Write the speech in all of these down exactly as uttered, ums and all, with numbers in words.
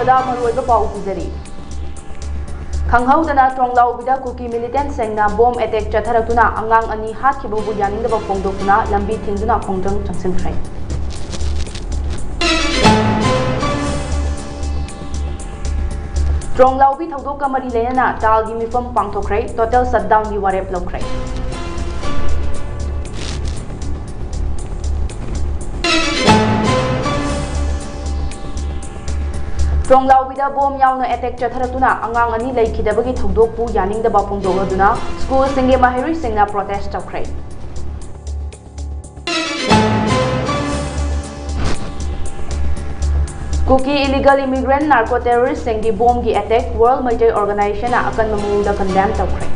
ꯗ ꯃꯔꯨꯑꯣꯏꯕ ꯄꯥꯎ ꯄꯤꯖꯔꯤ꯫ ꯈꯪꯍꯧꯗꯅ ꯇ꯭ꯔꯣꯡꯂꯥꯎꯕꯤꯗ ꯀꯨꯀꯤ ꯃꯤꯂꯤꯇꯦꯟꯠꯁꯤꯡꯅ ꯕꯣꯝ ꯑꯦꯇꯦꯛ ꯆꯠꯊꯔꯛꯇꯨꯅ ꯑꯉꯥꯡ ꯑꯅꯤ ꯍꯥꯠꯈꯤꯕꯕꯨ ꯌꯥꯅꯤꯡꯗꯕ ꯐꯣꯡꯗꯣꯛꯇꯨꯅ ꯂꯝꯕꯤ ꯊꯤꯡꯗꯨꯅ ꯈꯣꯡꯖꯪ ꯆꯪꯁꯤꯟꯈ꯭ꯔꯦ꯫ ꯇ꯭ꯔꯣꯡꯂꯥꯎꯕꯤ ꯊꯧꯗꯣꯛꯀ ꯃꯔꯤ ꯂꯩꯅꯅ ꯇꯥꯜꯒꯤ ꯃꯤꯐꯝ ꯄꯥꯡꯊꯣꯛꯈ꯭ꯔꯦ꯫ ꯇꯣꯇꯦꯜ ꯁꯠꯗꯥꯎꯟꯒꯤ ꯋꯥꯔꯦꯞ ꯂꯧꯈ꯭ꯔꯦ꯫ ꯇ꯭ꯔꯣꯡꯂꯥꯎꯕꯤꯗ ꯕꯣꯝ ꯌꯥꯎꯅ ꯑꯦꯇꯦꯛ ꯆꯠꯊꯔꯛꯇꯨꯅ ꯑꯉꯥꯡ ꯑꯅꯤ ꯂꯩꯈꯤꯗꯕꯒꯤ ꯊꯧꯗꯣꯛꯄꯨ ꯌꯥꯅꯤꯡꯗꯕ ꯐꯣꯡꯗꯣꯛꯂꯗꯨꯅ ꯁ꯭ꯀꯨꯜꯁꯤꯡꯒꯤ ꯃꯍꯩꯔꯣꯏꯁꯤꯡꯅ ꯄ꯭ꯔꯣꯇꯦꯁ ꯇꯧꯈ꯭ꯔꯦ꯫ ꯀꯨꯀꯤ illegal ꯏꯃꯤꯒ꯭ꯔꯦꯟꯠ narco ꯇꯦꯔꯣꯔꯤꯁ꯭ꯠꯁꯤꯡꯒꯤ ꯕꯣꯝꯒꯤ attack world Meitei ꯑꯣꯔꯒꯅꯥꯏꯖꯦꯁꯟꯅ ꯑꯀꯟꯕ ꯃꯑꯣꯡꯗ ꯀꯟꯗꯦꯝ ꯇꯧꯈ꯭ꯔꯦ꯫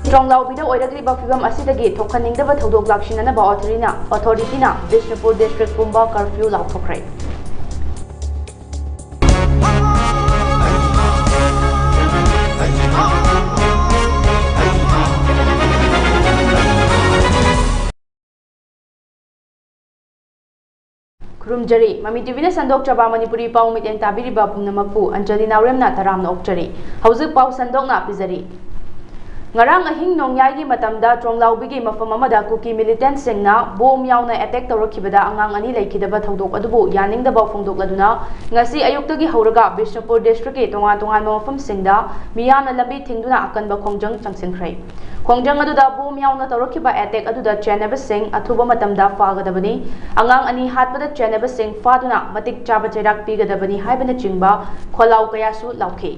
ꯇ꯭ꯔꯣꯡꯂꯥꯎꯕꯤꯗ ꯑꯣꯏꯔꯛꯂꯤꯕ ꯐꯤꯚꯝ ꯑꯁꯤꯗꯒꯤ ꯊꯣꯛꯍꯟꯅꯤꯡꯗꯕ ꯊꯧꯗꯣꯛ ꯂꯥꯛꯁꯤꯟꯅꯅꯕ ꯑꯣꯊꯣꯔꯤꯅ, ꯑꯣꯊꯣꯔꯤꯇꯤꯅ ꯕꯤꯁꯅꯨꯄꯨꯔ ꯗꯤꯁꯇ꯭ꯔꯤꯛ ꯄꯨꯝꯕ ꯀꯔꯐ꯭ꯌꯨ ꯂꯥꯎꯊꯣꯛꯈ꯭ꯔꯦ꯫ ꯈꯨꯔꯨꯝꯖꯔꯤ꯫ ꯃꯃꯤ ꯇꯤꯚꯤꯅ ꯁꯟꯗꯣꯛꯆꯕ ꯃꯅꯤꯄꯨꯔꯤ ꯄꯥꯎ ꯃꯤꯠꯌꯦꯡ ꯇꯥꯕꯤꯔꯤꯕ ꯄꯨꯝꯅꯃꯛꯄꯨ ꯑꯟꯖꯂꯤ ꯅꯥꯎꯔꯦꯝꯅ ꯇꯔꯥꯝꯅ ꯑꯣꯛꯆꯔꯤ꯫ ꯍꯧꯖꯤꯛ ꯄꯥꯎ ꯁꯟꯗꯣꯛꯅ ꯄꯤꯖꯔꯤ꯫ ꯉꯔꯥꯡ ꯑꯍꯤꯡ ꯅꯣꯡꯌꯥꯏꯒꯤ ꯃꯇꯝꯗ ꯇ꯭ꯔꯣꯡꯂꯥꯎꯕꯤꯒꯤ ꯃꯐꯝ ꯑꯃꯗ ꯀꯨꯀꯤ ꯃꯤꯂꯤꯇꯦꯟꯠꯁꯤꯡꯅ ꯕꯣꯝ ꯌꯥꯎꯅ ꯑꯦꯇꯦꯛ ꯇꯧꯔꯛꯈꯤꯕꯗ ꯑꯉꯥꯡ ꯑꯅꯤ ꯂꯩꯈꯤꯗꯕ ꯊꯧꯗꯣꯛ ꯑꯗꯨꯕꯨ ꯌꯥꯅꯤꯡꯗꯕ ꯐꯣꯡꯗꯣꯛꯂꯗꯨꯅ ꯉꯁꯤ ꯑꯌꯨꯛꯇꯒꯤ ꯍꯧꯔꯒ ꯕꯤꯁꯅꯨꯄꯨꯔ ꯗꯤꯁꯇ꯭ꯔꯤꯛꯀꯤ ꯇꯣꯉꯥꯟ ꯇꯣꯉꯥꯟꯕ ꯃꯐꯝꯁꯤꯡꯗ ꯃꯤꯌꯥꯝꯅ ꯂꯝꯕꯤ ꯊꯤꯡꯗꯨꯅ ꯑꯀꯟꯕ ꯈꯣꯡꯖꯪ ꯆꯪꯁꯤꯟꯈ꯭ꯔꯦ꯫ ꯈꯣꯡꯖꯪ ꯑꯗꯨꯗ ꯕꯣꯝ ꯌꯥꯎꯅ ꯇꯧꯔꯛꯈꯤꯕ ꯑꯦꯇꯦꯛ ꯑꯗꯨꯗ ꯆꯦꯟꯅꯕꯁꯤꯡ ꯑꯊꯨꯕ ꯃꯇꯝꯗ ꯐꯥꯒꯗꯕꯅꯤ꯫ ꯑꯉꯥꯡ ꯑꯅꯤ ꯍꯥꯠꯄꯗ ꯆꯦꯟꯅꯕꯁꯤꯡ ꯐꯥꯗꯨꯅ ꯃꯇꯤꯛ ꯆꯥꯕ ꯆꯩꯔꯥꯛ ꯄꯤꯒꯗꯕꯅꯤ ꯍꯥꯏꯕꯅꯆꯤꯡꯕ ꯈꯣꯜꯂꯥꯎ ꯀꯌꯥꯁꯨ ꯂꯥꯎꯈꯤ꯫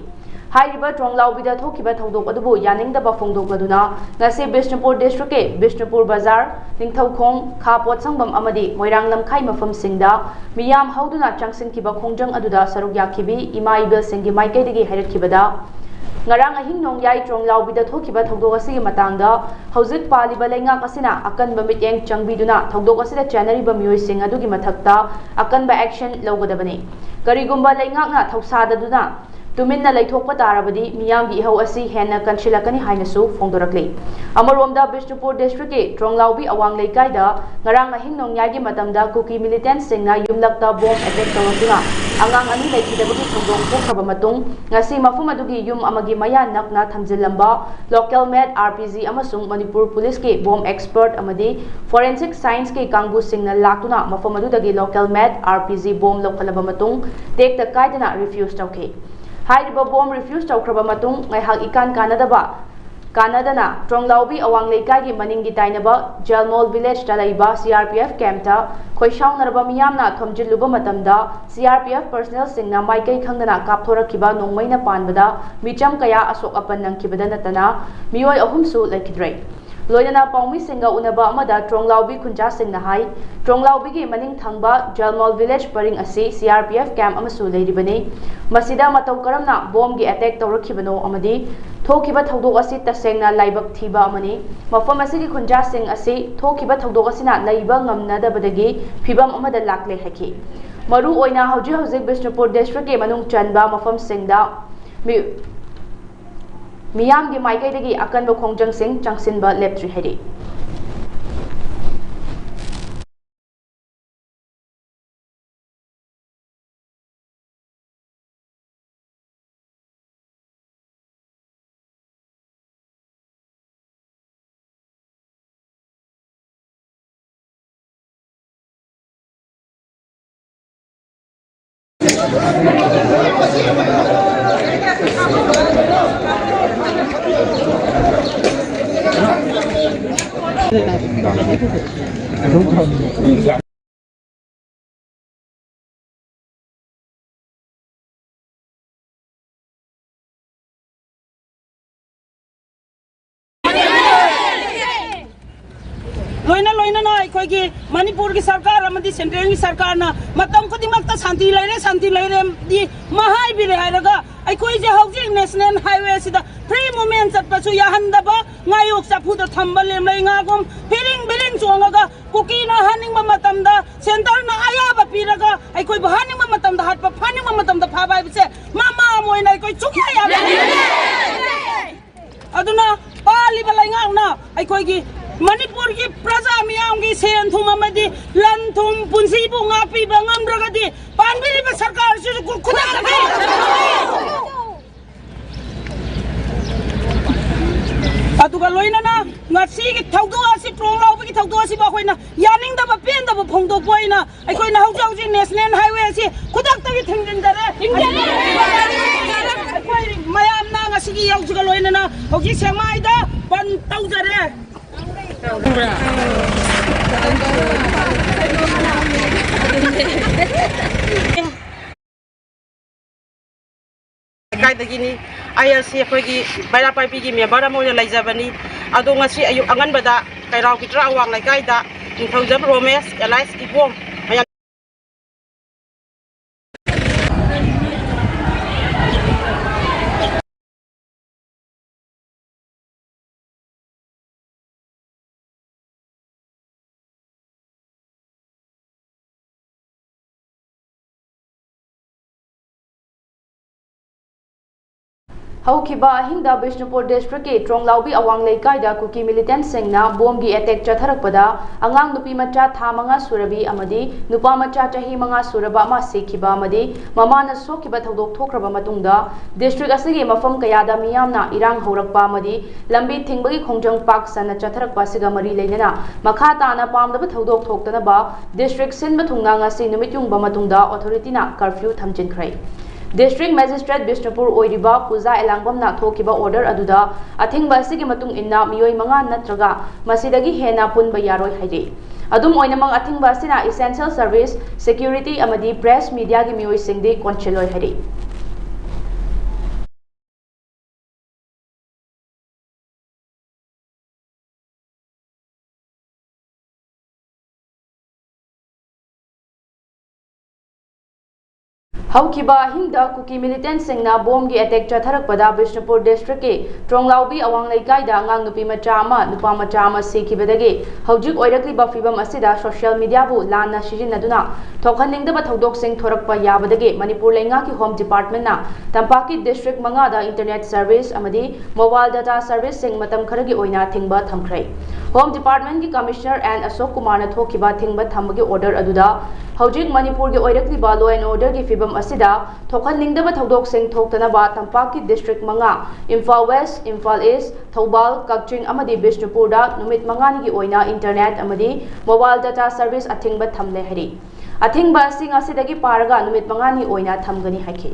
ꯍꯥꯏꯔꯤꯕ ꯇ꯭ꯔꯣꯡꯂꯥꯎꯕꯤꯗ ꯊꯣꯛꯈꯤꯕ ꯊꯧꯗꯣꯛ ꯑꯗꯨꯕꯨ ꯌꯥꯅꯤꯡꯗꯕ ꯐꯣꯡꯗꯣꯛꯂꯗꯨꯅ ꯉꯁꯤ ꯕꯤꯁꯅꯨꯄꯨꯔ ꯗꯤꯁꯇ꯭ꯔꯤꯛꯀꯤ ꯕꯤꯁꯅꯨꯄꯨꯔ ꯕꯖꯥꯔ, ꯅꯤꯡꯊꯧꯈꯣꯡ, ꯈꯥ ꯄꯣꯠꯁꯪꯕꯝ ꯑꯃꯗꯤ ꯃꯣꯏꯔꯥꯡ ꯂꯝꯈꯥꯏ ꯃꯐꯝꯁꯤꯡꯗ ꯃꯤꯌꯥꯝ ꯍꯧꯗꯨꯅ ꯆꯪꯁꯤꯟꯈꯤꯕ ꯈꯣꯡꯖꯪ ꯑꯗꯨꯗ ꯁꯔꯨꯛ ꯌꯥꯈꯤꯕꯤ ꯏꯃꯥ ꯏꯕꯦꯜꯁꯤꯡꯒꯤ ꯃꯥꯏꯀꯩꯗꯒꯤ ꯍꯥꯏꯔꯛꯈꯤꯕꯗ, ꯉꯔꯥꯡ ꯑꯍꯤꯡ ꯅꯣꯡꯌꯥꯏ ꯇ꯭ꯔꯣꯡꯂꯥꯎꯕꯤꯗ ꯊꯣꯛꯈꯤꯕ ꯊꯧꯗꯣꯛ ꯑꯁꯤꯒꯤ ꯃꯇꯥꯡꯗ ꯍꯧꯖꯤꯛ ꯄꯥꯜꯂꯤꯕ ꯂꯩꯉꯥꯛ ꯑꯁꯤꯅ ꯑꯀꯟꯕ ꯃꯤꯠꯌꯦꯡ ꯆꯪꯕꯤꯗꯨꯅ ꯊꯧꯗꯣꯛ ꯑꯁꯤꯗ ꯆꯦꯟꯅꯔꯤꯕ ꯃꯤꯑꯣꯏꯁꯤꯡ ꯑꯗꯨꯒꯤ ꯃꯊꯛꯇ ꯑꯀꯟꯕ action ꯂꯧꯒꯗꯕꯅꯤ꯫ ꯀꯔꯤꯒꯨꯝꯕ ꯂꯩꯉꯥꯛꯅ ꯊꯧꯁꯥꯗꯗꯨꯅ ꯇꯨꯃꯤꯟꯅ ꯂꯩꯊꯣꯛꯄ ꯇꯥꯔꯕꯗꯤ ꯃꯤꯌꯥꯝꯒꯤ ꯏꯍꯧ ꯑꯁꯤ ꯍꯦꯟꯅ ꯀꯟꯁꯤꯜꯂꯛꯀꯅꯤ ꯍꯥꯏꯅꯁꯨ ꯐꯣꯡꯗꯣꯔꯛꯂꯤ꯫ ꯑꯃꯔꯣꯝꯗ ꯕꯤꯁꯅꯨꯄꯨꯔ ꯗꯤꯁꯇ꯭ꯔꯤꯛꯀꯤ ꯇ꯭ꯔꯣꯡꯂꯥꯎꯕꯤ ꯑꯋꯥꯡ ꯂꯩꯀꯥꯏꯗ ꯉꯔꯥꯡ ꯑꯍꯤꯡ ꯅꯣꯡꯌꯥꯏꯒꯤ ꯃꯇꯝꯗ ꯀꯨꯀꯤ ꯃꯤꯂꯤꯇꯦꯟꯠꯁꯤꯡꯅ ꯌꯨꯝꯂꯛꯇ ꯕꯣꯝ ꯑꯦꯇꯦꯛ ꯇꯧꯔꯛꯇꯨꯅ ꯑꯉꯥꯡ ꯑꯅꯤ ꯂꯩꯈꯤꯗꯕꯒꯤ ꯊꯧꯗꯣꯛ ꯊꯣꯛꯈ꯭ꯔꯕ ꯃꯇꯨꯡ, ꯉꯁꯤ ꯃꯐꯝ ꯑꯗꯨꯒꯤ ꯌꯨꯝ ꯑꯃꯒꯤ ꯃꯌꯥ ꯅꯛꯅ ꯊꯝꯖꯤꯜꯂꯝꯕ ꯂꯣꯀꯦꯜ ꯃꯦꯗ, ꯑꯥꯔ ꯄꯤ ꯖꯤ ꯑꯃꯁꯨꯡ ꯃꯅꯤꯄꯨꯔ ꯄꯨꯂꯤꯁꯀꯤ ꯕꯣꯝ ꯑꯦꯛꯁꯄꯔꯠ ꯑꯃꯗꯤ ꯐꯣꯔꯦꯟꯁꯤꯛ ꯁꯥꯏꯟꯁꯀꯤ ꯀꯥꯡꯕꯨꯁꯤꯡꯅ ꯂꯥꯛꯇꯨꯅ ꯃꯐꯝ ꯑꯗꯨꯗꯒꯤ ꯂꯣꯀꯦꯜ ꯃꯦꯗ, ꯑꯥꯔ ꯄꯤ ꯖꯤ ꯕꯣꯝ ꯂꯧꯈꯠꯂꯕ ꯃꯇꯨꯡ, ꯇꯦꯛꯇ ꯀꯥꯏꯗꯅ ꯔꯤꯐ꯭ꯌꯨꯁ ꯇꯧꯈꯤ꯫ ꯍꯥꯏꯔꯤꯕ ꯕꯣꯝ ꯔꯤꯐ꯭ꯌꯨꯁ ꯇꯧꯈ꯭ꯔꯕ ꯃꯇꯨꯡ, ꯉꯥꯏꯍꯥꯛ ꯏꯀꯥꯟ ꯀꯥꯟꯅꯗꯕ ꯀꯥꯟꯅꯗꯅ ꯇ꯭ꯔꯣꯡꯂꯥꯎꯕꯤ ꯑꯋꯥꯡ ꯂꯩꯀꯥꯏꯒꯤ ꯃꯅꯤꯡꯒꯤ ꯇꯥꯏꯅꯕ ꯖꯦꯜꯃꯣꯜ ꯚꯤꯂꯦꯖꯇ ꯂꯩꯕ ꯁꯤ ꯑꯥꯔ ꯄꯤ ꯑꯦꯐ ꯀꯦꯝꯞꯇ ꯈꯣꯏꯁꯥꯎꯅꯔꯕ ꯃꯤꯌꯥꯝꯅ ꯊꯣꯝꯖꯤꯜꯂꯨꯕ ꯃꯇꯝꯗ, ꯁꯤ ꯑꯥꯔ ꯄꯤ ꯑꯦꯐ ꯄꯔꯁꯅꯦꯜꯁꯤꯡꯅ ꯃꯥꯏꯀꯩ ꯈꯪꯗꯅ ꯀꯥꯞꯊꯣꯔꯛꯈꯤꯕ ꯅꯣꯡꯃꯩꯅ ꯄꯥꯟꯕꯗ ꯃꯤꯆꯝ ꯀꯌꯥ ꯑꯁꯣꯛ ꯑꯄꯟ ꯅꯪꯈꯤꯕꯗ ꯅꯠꯇꯅ ꯃꯤꯑꯣꯏ ꯑꯍꯨꯝꯁꯨ ꯂꯩꯈꯤꯗ꯭ꯔꯦ꯫ ꯂꯣꯏꯅꯅ ꯄꯥꯎꯃꯤꯁꯤꯡꯒ ꯎꯅꯕ ꯑꯃꯗ ꯇ꯭ꯔꯣꯡꯂꯥꯎꯕꯤ ꯈꯨꯟꯖꯥꯁꯤꯡꯅ ꯍꯥꯏ, ꯇ꯭ꯔꯣꯡꯂꯥꯎꯕꯤꯒꯤ ꯃꯅꯤꯡ ꯊꯪꯕ ꯖꯦꯜꯃꯣꯜ ꯚꯤꯂꯦꯖ ꯄꯔꯤꯡ ꯑꯁꯤ C R P F camp ꯑꯃꯁꯨ ꯂꯩꯔꯤꯕꯅꯤ꯫ ꯃꯁꯤꯗ ꯃꯇꯧ ꯀꯔꯝꯅ ꯕꯣꯝꯒꯤ ꯑꯦꯇꯦꯛ ꯇꯧꯔꯛꯈꯤꯕꯅꯣ ꯑꯃꯗꯤ ꯊꯣꯛꯈꯤꯕ ꯊꯧꯗꯣꯛ ꯑꯁꯤ ꯇꯁꯦꯡꯅ ꯂꯥꯏꯕꯛ ꯊꯤꯕ ꯑꯃꯅꯤ꯫ ꯃꯐꯝ ꯑꯁꯤꯒꯤ ꯈꯨꯟꯖꯥꯁꯤꯡ ꯑꯁꯤ ꯊꯣꯛꯈꯤꯕ ꯊꯧꯗꯣꯛ ꯑꯁꯤꯅ ꯂꯩꯕ ꯉꯝꯅꯗꯕꯗꯒꯤ ꯐꯤꯚꯝ ꯑꯃꯗ ꯂꯥꯛꯂꯦ ꯍꯥꯏꯈꯤ꯫ ꯃꯔꯨ ꯑꯣꯏꯅ ꯍꯧꯖꯤꯛ ꯍꯧꯖꯤꯛ ꯕꯤꯁꯅꯨꯄꯨꯔ ꯗꯤꯁꯇ꯭ꯔꯤꯛꯀꯤ ꯃꯅꯨꯡ ꯆꯟꯕ ꯃꯐꯝꯁꯤꯡꯗ ꯃꯤ-, ꯃꯤꯌꯥꯝꯒꯤ ꯃꯥꯏꯀꯩꯗꯒꯤ ꯑꯀꯟꯕ ꯈꯣꯡꯖꯪꯁꯤꯡ ꯆꯪꯁꯤꯟꯕ ꯂꯦꯞꯇ꯭ꯔꯤ ꯍꯥꯏꯔꯤ꯫ ꯂꯣꯏꯅ ꯂꯣꯏꯅꯅ ꯑꯩꯈꯣꯏꯒꯤ ꯃꯅꯤꯄꯨꯔꯒꯤ ꯁꯔꯀꯥꯔ ꯑꯃꯗꯤ ꯁꯦꯟꯇ꯭ꯔꯦꯜꯒꯤ ꯁꯔꯀꯥꯔꯅ ꯃꯇꯝ ꯈꯨꯗꯤꯡꯃꯛꯇ "ꯁꯥꯟꯇꯤ ꯂꯩꯔꯦ, ꯁꯥꯟꯇꯤ ꯂꯩꯔꯦ"ꯗꯤ ꯃꯍꯥꯏꯕꯤꯔꯦ ꯍꯥꯏꯔꯒ, ꯑꯩꯈꯣꯏꯁꯦ ꯍꯧꯖꯤꯛ ꯅꯦꯁꯅꯦꯜ ꯍꯥꯏꯋꯦ ꯑꯁꯤꯗ ꯐ꯭ꯔꯤ ꯃꯨꯚꯃꯦꯟ ꯆꯠꯄꯁꯨ ꯌꯥꯍꯟꯗꯕ, ꯉꯥꯌꯣꯛ ꯆꯐꯨꯗ ꯊꯝꯕ ꯂꯦꯝꯂꯩ ꯉꯥꯒꯨꯝ ꯐꯤꯔꯤꯡ ꯕꯤꯔꯤꯡ ꯆꯣꯡꯉꯒ, ꯀꯨꯀꯤꯅ ꯍꯥꯠꯅꯤꯡꯕ ꯃꯇꯝꯗ ꯁꯦꯟꯇꯔꯅ ꯑꯌꯥꯕ ꯄꯤꯔꯒ, ꯑꯩꯈꯣꯏꯕꯨ ꯍꯥꯠꯅꯤꯡꯕ ꯃꯇꯝꯗ ꯍꯥꯠꯄ, ꯐꯥꯅꯤꯡꯕ ꯃꯇꯝꯗ ꯐꯥꯕ ꯍꯥꯏꯕꯁꯦ ꯃꯃꯥ ꯑꯩꯈꯣꯏ ꯁꯨꯡꯌꯥ ꯌꯥꯔꯣꯏ꯫ ꯑꯗꯨꯅ ꯄꯥꯜꯂꯤꯕ ꯂꯩꯉꯥꯛꯅ ꯑꯩꯈꯣꯏꯒꯤ ꯃꯅꯤꯄꯨꯔꯒꯤ ꯄ꯭ꯔꯖꯥ ꯃꯤꯌꯥꯝꯒꯤ ꯁꯦꯟ ꯊꯨꯝ ꯑꯃꯗꯤ ꯂꯟ ꯊꯨꯝ ꯄꯨꯟꯁꯤꯕꯨ ꯉꯥꯛꯄꯤꯕ ꯉꯝꯗ꯭ꯔꯒꯗꯤ ꯄꯥꯟꯕꯤꯔꯤꯕ ꯁꯔꯀꯥꯔꯁꯤꯁꯨ ꯈꯨ-, ꯈꯨꯗꯛꯇ ꯑꯗꯨꯒ ꯂꯣꯏꯅꯅ ꯉꯁꯤꯒꯤ ꯊꯧꯗꯣꯛ ꯑꯁꯤ, ꯇ꯭ꯔꯣꯡ ꯂꯥꯎꯕꯒꯤ ꯊꯧꯗꯣꯛ ꯑꯁꯤꯕꯨ ꯑꯩꯈꯣꯏꯅ ꯌꯥꯅꯤꯡꯗꯕ ꯄꯦꯟꯗꯕ ꯐꯣꯡꯗꯣꯛꯄ ꯑꯣꯏꯅ ꯑꯩꯈꯣꯏꯅ ꯍꯧꯖꯤꯛ ꯍꯧꯖꯤꯛ ꯅꯦꯁꯅꯦꯜ ꯍꯥꯏꯋꯦ ꯑꯁꯤ ꯈꯨꯗꯛꯇꯒꯤ ꯊꯤꯡꯖꯤꯟꯖꯔꯦ꯫ ꯑꯩꯈꯣꯏ ꯃꯌꯥꯝꯅ ꯉꯁꯤꯒꯤ ꯌꯧꯁꯤꯒ ꯂꯣꯏꯅꯅ ꯍꯧꯖꯤꯛ ꯁꯦꯛꯃꯥꯏꯗ ꯕꯟ ꯇꯧꯖꯔꯦ꯫ ꯂꯩꯀꯥꯏꯗꯒꯤꯅꯤ꯫ ꯑꯩ ꯑꯁꯤ ꯑꯩꯈꯣꯏꯒꯤ ꯕꯩꯔꯥ ꯄꯥꯏꯕꯤꯒꯤ ꯃꯦꯝꯕꯔ ꯑꯃ ꯑꯣꯏꯅ ꯂꯩꯖꯕꯅꯤ꯫ ꯑꯗꯣ ꯉꯁꯤ ꯑꯌꯨꯛ ꯑꯉꯟꯕꯗ ꯀꯩꯔꯥꯎ ꯄꯤꯇ꯭ꯔꯥ ꯑꯋꯥꯡ ꯂꯩꯀꯥꯏꯗ ꯅꯤꯡꯊꯧꯖꯝ ꯔꯣꯃꯦꯁ ꯑꯦꯂꯥꯏꯁ ꯏꯕꯣꯝ ꯃꯌꯥꯝ ꯍꯧꯈꯤꯕ ꯑꯍꯤꯡꯗ ꯕꯤꯁꯅꯨꯄꯨꯔ ꯗꯤꯁꯇ꯭ꯔꯤꯛꯀꯤ ꯇ꯭ꯔꯣꯡꯂꯥꯎꯕꯤ ꯑꯋꯥꯡ ꯂꯩꯀꯥꯏꯗ ꯀꯨꯀꯤ ꯃꯤꯂꯤꯇꯦꯟꯠꯁꯤꯡꯅ ꯕꯣꯝꯒꯤ ꯑꯦꯇꯦꯛ ꯆꯠꯊꯔꯛꯄꯗ ꯑꯉꯥꯡ ꯅꯨꯄꯤ ꯃꯆꯥ ꯊꯥ ꯃꯉꯥ ꯁꯨꯔꯕꯤ ꯑꯃꯗꯤ ꯅꯨꯄꯥ ꯃꯆꯥ ꯆꯍꯤ ꯃꯉꯥ ꯁꯨꯔꯕ ꯑꯃ ꯁꯤꯈꯤꯕ ꯑꯃꯗꯤ ꯃꯃꯥꯅ ꯁꯣꯛꯈꯤꯕ ꯊꯧꯗꯣꯛ ꯊꯣꯛꯈ꯭ꯔꯕ ꯃꯇꯨꯡꯗ, ꯗꯤꯁꯇ꯭ꯔꯤꯛ ꯑꯁꯤꯒꯤ ꯃꯐꯝ ꯀꯌꯥꯗ ꯃꯤꯌꯥꯝꯅ ꯏꯔꯥꯡ ꯍꯧꯔꯛꯄ ꯑꯃꯗꯤ ꯂꯝꯕꯤ ꯊꯤꯡꯕꯒꯤ ꯈꯣꯡꯖꯪ ꯄꯥꯛ ꯁꯟꯅ ꯆꯠꯊꯔꯛꯄ ꯑꯁꯤꯒ ꯃꯔꯤ ꯂꯩꯅꯅ ꯃꯈꯥ ꯇꯥꯅ ꯄꯥꯝꯗꯕ ꯊꯧꯗꯣꯛ ꯊꯣꯛꯇꯅꯕ ꯗꯤꯁꯇ꯭ꯔꯤꯛ ꯁꯤꯟꯕ ꯊꯨꯡꯅ ꯉꯁꯤ ꯅꯨꯃꯤꯠ ꯌꯨꯡꯕ ꯃꯇꯨꯡꯗ ꯑꯣꯊꯣꯔꯤꯇꯤꯅ ꯀꯔꯐ꯭ꯌꯨ ꯊꯝꯖꯤꯟꯈ꯭ꯔꯦ꯫ ꯗꯤꯁꯇ꯭ꯔꯤꯛ ꯃꯦꯖꯤꯁꯇ꯭ꯔꯦꯠ ꯕꯤꯁꯅꯨꯄꯨꯔ ꯑꯣꯏꯔꯤꯕ ꯄꯨꯖꯥ ꯑꯦꯂꯥꯡꯕꯝꯅ ꯊꯣꯛꯈꯤꯕ ꯑꯣꯔꯗꯔ ꯑꯗꯨꯗ ꯑꯊꯤꯡꯕ ꯑꯁꯤꯒꯤ ꯃꯇꯨꯡ ꯏꯟꯅ ꯃꯤꯑꯣꯏ ꯃꯉꯥ ꯅꯠꯇ꯭ꯔꯒ ꯃꯁꯤꯗꯒꯤ ꯍꯦꯟꯅ ꯄꯨꯟꯕ ꯌꯥꯔꯣꯏ ꯍꯥꯏꯔꯤ꯫ ꯑꯗꯨꯝ ꯑꯣꯏꯅꯃꯛ, ꯑꯊꯤꯡꯕ ꯑꯁꯤꯅ essential service, security ꯑꯃꯗꯤ press mediaꯒꯤ ꯃꯤꯑꯣꯏꯁꯤꯡꯗꯤ ꯀꯣꯟꯁꯤꯜꯂꯣꯏ ꯍꯥꯏꯔꯤ꯫ ꯍꯧꯈꯤꯕ ꯑꯍꯤꯡꯗ ꯀꯨꯀꯤ ꯃꯤꯂꯤꯇꯦꯟꯠꯁꯤꯡꯅ ꯕꯣꯝꯒꯤ ꯑꯦꯇꯦꯛ ꯆꯠꯊꯔꯛꯄꯗ ꯕꯤꯁꯅꯨꯄꯨꯔ ꯗꯤꯁꯇ꯭ꯔꯤꯛꯀꯤ ꯇ꯭ꯔꯣꯡꯂꯥꯎꯕꯤ ꯑꯋꯥꯡ ꯂꯩꯀꯥꯏꯗ ꯑꯉꯥꯡ ꯅꯨꯄꯤ ꯃꯆꯥ ꯑꯃ, ꯅꯨꯄꯥ ꯃꯆꯥ ꯑꯃ ꯁꯤꯈꯤꯕꯗꯒꯤ ꯍꯧꯖꯤꯛ ꯑꯣꯏꯔꯛꯂꯤꯕ ꯐꯤꯕꯝ ꯑꯁꯤꯗ ꯁꯣꯁꯤꯌꯦꯜ ꯃꯤꯗꯤꯌꯥꯕꯨ ꯂꯥꯟꯅ ꯁꯤꯖꯤꯟꯅꯗꯨꯅ ꯊꯣꯛꯍꯟꯅꯤꯡꯗꯕ ꯊꯧꯗꯣꯛꯁꯤꯡ ꯊꯣꯔꯛꯄ ꯌꯥꯕꯗꯒꯤ ꯃꯅꯤꯄꯨꯔ ꯂꯩꯉꯥꯛꯀꯤ ꯍꯣꯝ ꯗꯤꯄꯥꯔꯠꯃꯦꯟꯠꯅ ꯇꯝꯄꯥꯛꯀꯤ ꯗꯤꯁꯇ꯭ꯔꯤꯛ ꯃꯉꯥꯗ ꯏꯟꯇꯔꯅꯦꯠ ꯁꯔꯚꯤꯁ ꯑꯃꯗꯤ ꯃꯣꯕꯥꯏꯜ ꯗꯇꯥ ꯁꯔꯚꯤꯁꯁꯤꯡ ꯃꯇꯝ ꯈꯔꯒꯤ ꯑꯣꯏꯅ ꯊꯤꯡꯕ ꯊꯝꯈ꯭ꯔꯦ꯫ ꯍꯣꯝ ꯗꯤꯄꯥꯔꯠꯃꯦꯟꯠꯀꯤ ꯀꯃꯤꯁꯅꯔ ꯑꯦꯟ ꯑꯁꯣꯛ ꯀꯨꯃꯥꯔꯅ ꯊꯣꯛꯈꯤꯕ ꯊꯤꯡꯕ ꯊꯝꯕꯒꯤ ꯑꯣꯔꯗꯔ ꯑꯗꯨꯗ ꯍꯧꯖꯤꯛ ꯃꯅꯤꯄꯨꯔꯒꯤ ꯑꯣꯏꯔꯛꯂꯤꯕ law and order ꯒꯤ ꯐꯤꯕꯝ ꯑꯁꯤꯗ ꯊꯣꯛꯍꯟꯅꯤꯡꯗꯕ ꯊꯧꯗꯣꯛꯁꯤꯡ ꯊꯣꯛꯇꯅꯕ ꯇꯝꯄꯥꯛꯀꯤ ꯗꯤꯁꯇ꯭ꯔꯤꯛ ꯃꯉꯥ, ꯏꯝꯐꯥꯜ ꯋꯦꯁ, ꯏꯝꯐꯥꯜ ꯏꯁ, ꯊꯧꯕꯥꯜ, ꯀꯛꯆꯤꯡ ꯑꯃꯗꯤ ꯕꯤꯁꯅꯨꯄꯨꯔꯗ ꯅꯨꯃꯤꯠ ꯃꯉꯥꯅꯤꯒꯤ ꯑꯣꯏꯅ ꯏꯟꯇꯔꯅꯦꯠ ꯑꯃꯗꯤ ꯃꯣꯕꯥꯏꯜ ꯗꯇꯥ ꯁꯔꯚꯤꯁ ꯑꯊꯤꯡꯕ ꯊꯝꯂꯦ ꯍꯥꯏꯔꯤ꯫ ꯑꯊꯤꯡꯕ ꯑꯁꯤ ꯉꯁꯤꯗꯒꯤ ꯄꯥꯔꯒ ꯅꯨꯃꯤꯠ ꯃꯉꯥꯅꯤ ꯑꯣꯏꯅ ꯊꯝꯒꯅꯤ ꯍꯥꯏꯈꯤ꯫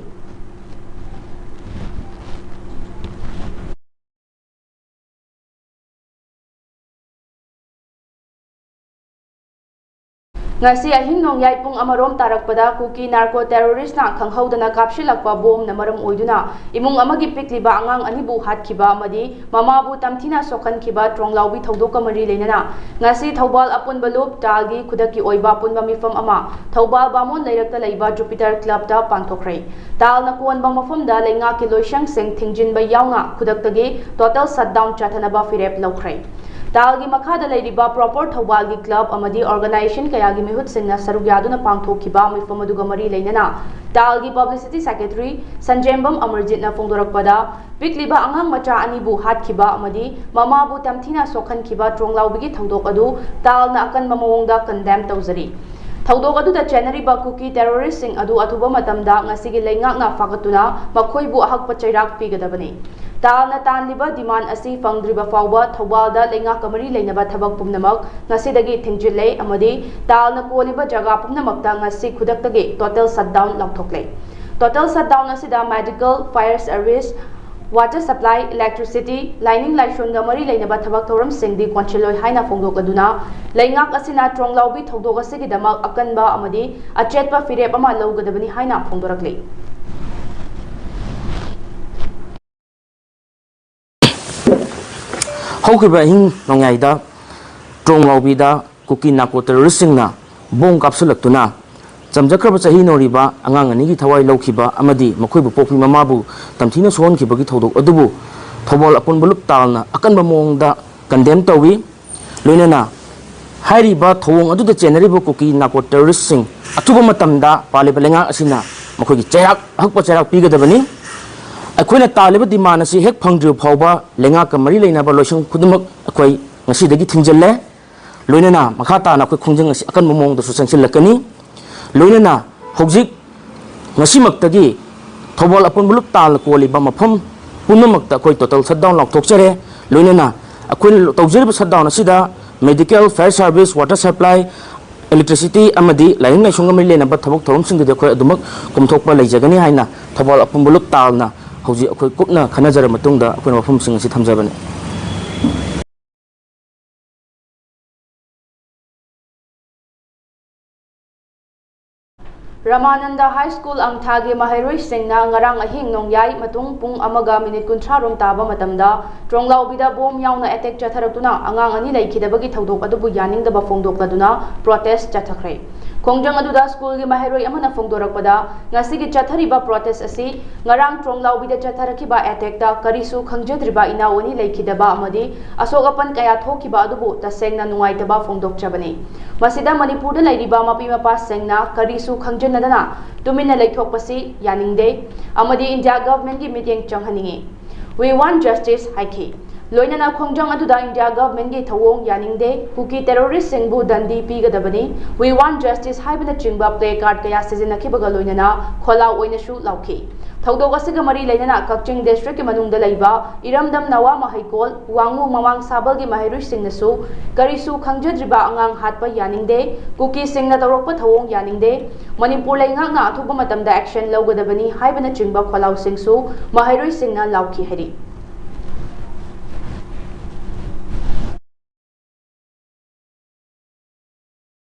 ꯉꯁꯤ ꯑꯍꯤꯡ ꯅꯣꯡꯌꯥꯏ ꯄꯨꯡ ꯑꯃꯔꯣꯝ ꯇꯥꯔꯛꯄꯗ ꯀꯨꯀꯤ ꯅꯥꯔꯀꯣ ꯇꯦꯔꯣꯔꯤꯁꯅ ꯈꯪꯍꯧꯗꯅ ꯀꯥꯞꯁꯤꯜꯂꯛꯄ ꯕꯣꯝꯅ ꯃꯔꯝ ꯑꯣꯏꯗꯨꯅ ꯏꯃꯨꯡ ꯑꯃꯒꯤ ꯄꯤꯛꯂꯤꯕ ꯑꯉꯥꯡ ꯑꯅꯤꯕꯨ ꯍꯥꯠꯈꯤꯕ ꯑꯃꯗꯤ ꯃꯃꯥꯕꯨ ꯇꯝꯊꯤꯅ ꯁꯣꯛꯍꯟꯈꯤꯕ ꯇ꯭ꯔꯣꯡꯂꯥꯎꯕꯤ ꯊꯧꯗꯣꯛꯀ ꯃꯔꯤ ꯂꯩꯅꯅ ꯉꯁꯤ ꯊꯧꯕꯥꯜ ꯑꯄꯨꯟꯕ ꯂꯨꯞ ꯇꯥꯜꯒꯤ ꯈꯨꯗꯛꯀꯤ ꯑꯣꯏꯕ ꯑꯄꯨꯟꯕ ꯃꯤꯐꯝ ꯑꯃ ꯊꯧꯕꯥꯜ ꯕꯥꯃꯣꯟ ꯂꯩꯔꯛꯇ ꯂꯩꯕ ꯖꯨꯄꯤꯇꯔ ꯀ꯭ꯂꯕꯇ ꯄꯥꯡꯊꯣꯛꯈ꯭ꯔꯦ꯫ ꯇꯥꯜꯅ ꯀꯣꯟꯕ ꯃꯐꯝꯗ ꯂꯩꯉꯥꯛꯀꯤ ꯂꯣꯏꯁꯪꯁꯤꯡ ꯊꯤꯡꯖꯤꯟꯕ ꯌꯥꯎꯅ ꯈꯨꯗꯛꯇꯒꯤ ꯇꯣꯇꯦꯜ ꯁꯠꯗꯥꯎꯟ ꯆꯠꯊꯅꯕ ꯐꯤꯔꯦꯞ ꯂꯧꯈ꯭ꯔꯦ꯫ ꯇꯥꯜꯒꯤ ꯃꯈꯥꯗ ꯂꯩꯔꯤꯕ ꯄ꯭ꯔꯣꯄꯔ ꯊꯧꯕꯥꯜꯒꯤ ꯀ꯭ꯂꯕ ꯑꯃꯗꯤ ꯑꯣꯔꯒꯅꯥꯏꯖꯦꯁꯟ ꯀꯌꯥꯒꯤ ꯃꯤꯍꯨꯠꯁꯤꯡꯅ ꯁꯔꯨꯛ ꯌꯥꯗꯨꯅ ꯄꯥꯡꯊꯣꯛꯈꯤꯕ ꯃꯤꯐꯝ ꯑꯗꯨꯒ ꯃꯔꯤ ꯂꯩꯅꯅ ꯇꯥꯜꯒꯤ ꯄꯕ꯭ꯂꯤꯁꯤꯇꯤ ꯁꯦꯀ꯭ꯔꯦꯇꯔꯤ ꯁꯟꯖꯦꯝꯕꯝ ꯑꯃꯔꯖꯤꯠꯅ ꯐꯣꯡꯗꯣꯔꯛꯄꯗ, ꯄꯤꯛꯂꯤꯕ ꯑꯉꯥꯡ ꯃꯆꯥ ꯑꯅꯤꯕꯨ ꯍꯥꯠꯈꯤꯕ ꯑꯃꯗꯤ ꯃꯃꯥꯕꯨ ꯇꯝꯊꯤꯅ ꯁꯣꯛꯍꯟꯈꯤꯕ ꯇ꯭ꯔꯣꯡꯂꯥꯎꯕꯤꯒꯤ ꯊꯧꯗꯣꯛ ꯑꯗꯨ ꯇꯥꯜꯅ ꯑꯀꯟꯕ ꯃꯑꯣꯡꯗ ꯀꯟꯗꯦꯝ ꯇꯧꯖꯔꯤ꯫ ꯊꯧꯗꯣꯛ ꯑꯗꯨꯗ ꯆꯦꯟꯅꯔꯤꯕ ꯀꯨꯀꯤ ꯇꯦꯔꯣꯔꯤꯁꯁꯤꯡ ꯑꯗꯨ ꯑꯊꯨꯕ ꯃꯇꯝꯗ ꯉꯁꯤꯒꯤ ꯂꯩꯉꯥꯛꯅ ꯐꯥꯒꯠꯇꯨꯅ ꯃꯈꯣꯏꯕꯨ ꯑꯍꯛꯄ ꯆꯩꯔꯥꯛ ꯄꯤꯒꯗꯕꯅꯤ꯫ ꯇꯥꯜꯅ ꯇꯥꯟꯂꯤꯕ ꯗꯤꯃꯥꯟ ꯑꯁꯤ ꯐꯪꯗ꯭ꯔꯤꯕ ꯐꯥꯎꯕ ꯊꯧꯕꯥꯜꯗ ꯂꯩꯉꯥꯛꯀ ꯃꯔꯤ ꯂꯩꯅꯕ ꯊꯕꯛ ꯄꯨꯝꯅꯃꯛ ꯉꯁꯤꯗꯒꯤ ꯊꯤꯡꯖꯤꯜꯂꯦ ꯑꯃꯗꯤ ꯇꯥꯜꯅ ꯀꯣꯜꯂꯤꯕ ꯖꯒꯥ ꯄꯨꯝꯅꯃꯛꯇ ꯉꯁꯤ ꯈꯨꯗꯛꯇꯒꯤ ꯇꯣꯇꯦꯜ ꯁꯠꯗꯥꯎꯟ ꯂꯥꯎꯊꯣꯛꯂꯦ꯫ ꯇꯣꯇꯦꯜ ꯁꯠꯗꯥꯎꯟ ꯑꯁꯤꯗ medical, Fire service, water supply, electricity, ꯂꯥꯏꯅꯤꯡ ꯂꯥꯏꯁꯣꯟꯒ ꯃꯔꯤ ꯂꯩꯅꯕ ꯊꯕꯛ ꯊꯧꯔꯝꯁꯤꯡꯗꯤ ꯀꯣꯟꯁꯤꯜꯂꯣꯏ ꯍꯥꯏꯅ ꯐꯣꯡꯗꯣꯛꯂꯗꯨꯅ, ꯂꯩꯉꯥꯛ ꯑꯁꯤꯅ ꯇ꯭ꯔꯣꯡꯂꯥꯎꯕꯤ ꯊꯧꯗꯣꯛ ꯑꯁꯤꯒꯤꯗꯃꯛ ꯑꯀꯟꯕ ꯑꯃꯗꯤ ꯑꯆꯦꯠꯄ ꯐꯤꯔꯦꯞ ꯑꯃ ꯂꯧꯒꯗꯕꯅꯤ ꯍꯥꯏꯅ ꯐꯣꯡꯗꯣꯔꯛꯂꯤ꯫ ꯍꯧꯈꯤꯕ ꯑꯍꯤꯡ ꯅꯣꯡꯌꯥꯏꯗ ꯇ꯭ꯔꯣꯡꯂꯥꯎꯕꯤꯗ ꯀꯨꯀꯤ ꯅꯥꯔꯀꯣ ꯇꯦꯔꯣꯔꯤꯁꯁꯤꯡꯅ ꯕꯣꯝ ꯀꯥꯞꯁꯤꯜꯂꯛꯇꯨꯅ ꯆꯝꯖꯈ꯭ꯔꯕ ꯆꯍꯤ ꯅꯧꯔꯤꯕ ꯑꯉꯥꯡ ꯑꯅꯤꯒꯤ ꯊꯋꯥꯏ ꯂꯧꯈꯤꯕ ꯑꯃꯗꯤ ꯃꯈꯣꯏꯕꯨ ꯄꯣꯛꯄꯤ ꯃꯃꯥꯕꯨ ꯇꯝꯊꯤꯅ ꯁꯣꯛꯍꯟꯈꯤꯕꯒꯤ ꯊꯧꯗꯣꯛ ꯑꯗꯨꯕꯨ ꯊꯧꯕꯥꯜ ꯑꯄꯨꯟꯕ ꯂꯨꯞ ꯇꯥꯜꯅ ꯑꯀꯟꯕ ꯃꯑꯣꯡꯗ condemn ꯇꯧꯏ꯫ ꯂꯣꯏꯅꯅ ꯍꯥꯏꯔꯤꯕ ꯊꯧꯑꯣꯡ ꯑꯗꯨꯗ ꯆꯦꯟꯅꯔꯤꯕ ꯀꯨꯀꯤ narco terroristꯁꯤꯡ ꯑꯊꯨꯕ ꯃꯇꯝꯗ ꯄꯥꯜꯂꯤꯕ ꯂꯩꯉꯥꯛ ꯑꯁꯤꯅ ꯃꯈꯣꯏꯒꯤ ꯆꯩꯔꯥꯛ, ꯑꯍꯛꯄ ꯆꯩꯔꯥꯛ ꯄꯤꯒꯗꯕꯅꯤ꯫ ꯑꯩꯈꯣꯏꯅ ꯇꯥꯜꯂꯤꯕ demand ꯑꯁꯤ ꯍꯦꯛ ꯐꯪꯗ꯭ꯔꯤꯕ ꯐꯥꯎꯕ ꯂꯩꯉꯥꯛꯀ ꯃꯔꯤ ꯂꯩꯅꯕ ꯂꯣꯏꯁꯪ ꯈꯨꯗꯤꯡꯃꯛ ꯑꯩꯈꯣꯏ ꯉꯁꯤꯗꯒꯤ ꯊꯤꯡꯖꯤꯜꯂꯦ꯫ ꯂꯣꯏꯅꯅ ꯃꯈꯥ ꯇꯥꯅ ꯑꯩꯈꯣꯏ ꯈꯣꯡꯖꯪ ꯑꯁꯤ ꯑꯀꯟꯕ ꯃꯑꯣꯡꯗꯁꯨ ꯆꯪꯁꯤꯜꯂꯛꯀꯅꯤ꯫ ꯂꯣꯏꯅꯅ ꯍꯧꯖꯤꯛ ꯉꯁꯤꯃꯛꯇꯒꯤ ꯊꯧꯕꯥꯜ ꯑꯄꯨꯟꯕ ꯂꯨꯞ ꯇꯥꯜꯅ ꯀꯣꯜꯂꯤꯕ ꯃꯐꯝ ꯄꯨꯝꯅꯃꯛꯇ ꯑꯩꯈꯣꯏ total shutdown ꯂꯥꯎꯊꯣꯛꯆꯔꯦ꯫ ꯂꯣꯏꯅꯅ ꯑꯩꯈꯣꯏꯅ ꯇꯧꯖꯔꯤꯕ shutdown ꯑꯁꯤꯗ medical, fire service, water supply, electricity ꯑꯃꯗꯤ ꯂꯥꯏꯅꯤꯡ ꯂꯥꯏꯁꯣꯟꯒ ꯃꯔꯤ ꯂꯩꯅꯕ ꯊꯕꯛ ꯊꯧꯔꯝꯁꯤꯡꯗꯨꯗꯤ ꯑꯩꯈꯣꯏ ꯑꯗꯨꯃꯛ ꯀꯣꯝꯊꯣꯛꯄ ꯂꯩꯖꯒꯅꯤ ꯍꯥꯏꯅ ꯊꯧꯕꯥꯜ ꯑꯄꯨꯟꯕ ꯂꯨꯞ ꯇꯥꯜꯅ ꯍꯧꯖꯤꯛ ꯑꯩꯈꯣꯏ ꯀꯨꯞꯅ ꯈꯟꯅꯖꯔꯕ ꯃꯇꯨꯡꯗ ꯑꯩꯈꯣꯏꯅ ꯋꯥꯐꯝꯁꯤꯡ ꯑꯁꯤ ꯊꯝꯖꯕꯅꯤ꯫ ꯔꯃꯥꯅꯟꯗ ꯍꯥꯏ ꯁ꯭ꯀꯨꯜ ꯑꯪꯊꯥꯒꯤ ꯃꯍꯩꯔꯣꯏꯁꯤꯡꯅ ꯉꯔꯥꯡ ꯑꯍꯤꯡ ꯅꯣꯡꯌꯥꯏ ꯃꯇꯨꯡ ꯄꯨꯡ ꯑꯃꯒ ꯃꯤꯅꯤꯠ ꯀꯨꯟꯊ꯭ꯔꯥ ꯔꯣꯝ ꯇꯥꯕ ꯃꯇꯝꯗ ꯇ꯭ꯔꯣꯡꯂꯥꯎꯕꯤꯗ ꯕꯣꯝ ꯌꯥꯎꯅ ꯑꯦꯇꯦꯛ ꯆꯠꯊꯔꯛꯇꯨꯅ ꯑꯉꯥꯡ ꯑꯅꯤ ꯂꯩꯈꯤꯗꯕꯒꯤ ꯊꯧꯗꯣꯛ ꯑꯗꯨꯕꯨ ꯌꯥꯅꯤꯡꯗꯕ ꯐꯣꯡꯗꯣꯛꯂꯗꯨꯅ ꯄ꯭ꯔꯣꯇꯦꯁ ꯆꯠꯊꯈ꯭ꯔꯦ꯫ ꯈꯣꯡꯖꯪ ꯑꯗꯨꯗ ꯁ꯭ꯀꯨꯜꯒꯤ ꯃꯍꯩꯔꯣꯏ ꯑꯃꯅ ꯐꯣꯡꯗꯣꯔꯛꯄꯗ, ꯉꯁꯤꯒꯤ ꯆꯠꯊꯔꯤꯕ ꯄ꯭ꯔꯣꯇꯦꯁ ꯑꯁꯤ ꯉꯔꯥꯡ ꯇ꯭ꯔꯣꯡꯂꯥꯎꯕꯤꯗ ꯆꯠꯊꯔꯛꯈꯤꯕ ꯑꯦꯇꯦꯛꯇ ꯀꯔꯤꯁꯨ ꯈꯪꯖꯗ꯭ꯔꯤꯕ ꯏꯅꯥꯎ ꯑꯅꯤ ꯂꯩꯈꯤꯗꯕ ꯑꯃꯗꯤ ꯑꯁꯣꯛ ꯑꯄꯟ ꯀꯌꯥ ꯊꯣꯛꯈꯤꯕ ꯑꯗꯨꯕꯨ ꯇꯁꯦꯡꯅ ꯅꯨꯡꯉꯥꯏꯇꯕ ꯐꯣꯡꯗꯣꯛꯆꯕꯅꯤ꯫ ꯃꯁꯤꯗ ꯃꯅꯤꯄꯨꯔꯗ ꯂꯩꯔꯤꯕ ꯃꯄꯤ ꯃꯄꯥꯁꯤꯡꯅ ꯀꯔꯤꯁꯨ ꯈꯪꯖꯟꯅꯗꯅ ꯇꯨꯃꯤꯟꯅ ꯂꯩꯊꯣꯛꯄꯁꯤ ꯌꯥꯅꯤꯡꯗꯦ ꯑꯃꯗꯤ ꯏꯟꯗꯤꯌꯥ ꯒꯚꯔꯟꯃꯦꯟꯠꯀꯤ ꯃꯤꯠꯌꯦꯡ ꯆꯪꯍꯟꯅꯤꯡꯏ꯫ We want justice ꯍꯥꯏꯈꯤ꯫ ꯂꯣꯏꯅꯅ ꯈꯣꯡꯖꯪ ꯑꯗꯨꯗ ꯏꯟꯗꯤꯌꯥ ꯒꯚꯔꯟꯃꯦꯟꯠꯀꯤ ꯊꯧꯑꯣꯡ ꯌꯥꯅꯤꯡꯗꯦ, ꯀꯨꯀꯤ ꯇꯦꯔꯣꯔꯤꯁ꯭ꯠꯁꯤꯡꯕꯨ ꯗꯟꯗꯤ ꯄꯤꯒꯗꯕꯅꯤ, We want justice ꯍꯥꯏꯕꯅꯆꯤꯡꯕ ꯄ꯭ꯂꯦ ꯀꯥꯔꯗ ꯀꯌꯥ ꯁꯤꯖꯤꯟꯅꯈꯤꯕꯒ ꯂꯣꯏꯅꯅ ꯈꯣꯜꯂꯥꯎ ꯑꯣꯏꯅꯁꯨ ꯂꯥꯎꯈꯤ꯫ ꯊꯧꯗꯣꯛ ꯑꯁꯤꯒ ꯃꯔꯤ ꯂꯩꯅꯅ ꯀꯛꯆꯤꯡ ꯗꯤꯁꯇ꯭ꯔꯤꯛꯀꯤ ꯃꯅꯨꯡꯗ ꯂꯩꯕ ꯏꯔꯝꯗꯝ ꯅꯋꯥ ꯃꯍꯩꯀꯣꯜ, ꯋꯥꯉꯨ ꯃꯃꯥꯡ ꯁꯥꯕꯜꯒꯤ ꯃꯍꯩꯔꯣꯏꯁꯤꯡꯅꯁꯨ ꯀꯔꯤꯁꯨ ꯈꯪꯖꯗ꯭ꯔꯤꯕ ꯑꯉꯥꯡ ꯍꯥꯠꯄ ꯌꯥꯅꯤꯡꯗꯦ, ꯀꯨꯀꯤꯁꯤꯡꯅ ꯇꯧꯔꯛꯄ ꯊꯧꯑꯣꯡ ꯌꯥꯅꯤꯡꯗꯦ, ꯃꯅꯤꯄꯨꯔ ꯂꯩꯉꯥꯛꯅ ꯑꯊꯨꯕ ꯃꯇꯝꯗ action ꯂꯧꯒꯗꯕꯅꯤ ꯍꯥꯏꯕꯅꯆꯤꯡꯕ ꯈꯣꯜꯂꯥꯎꯁꯤꯡꯁꯨ ꯃꯍꯩꯔꯣꯏꯁꯤꯡꯅ ꯂꯥꯎꯈꯤ ꯍꯥꯏꯔꯤ꯫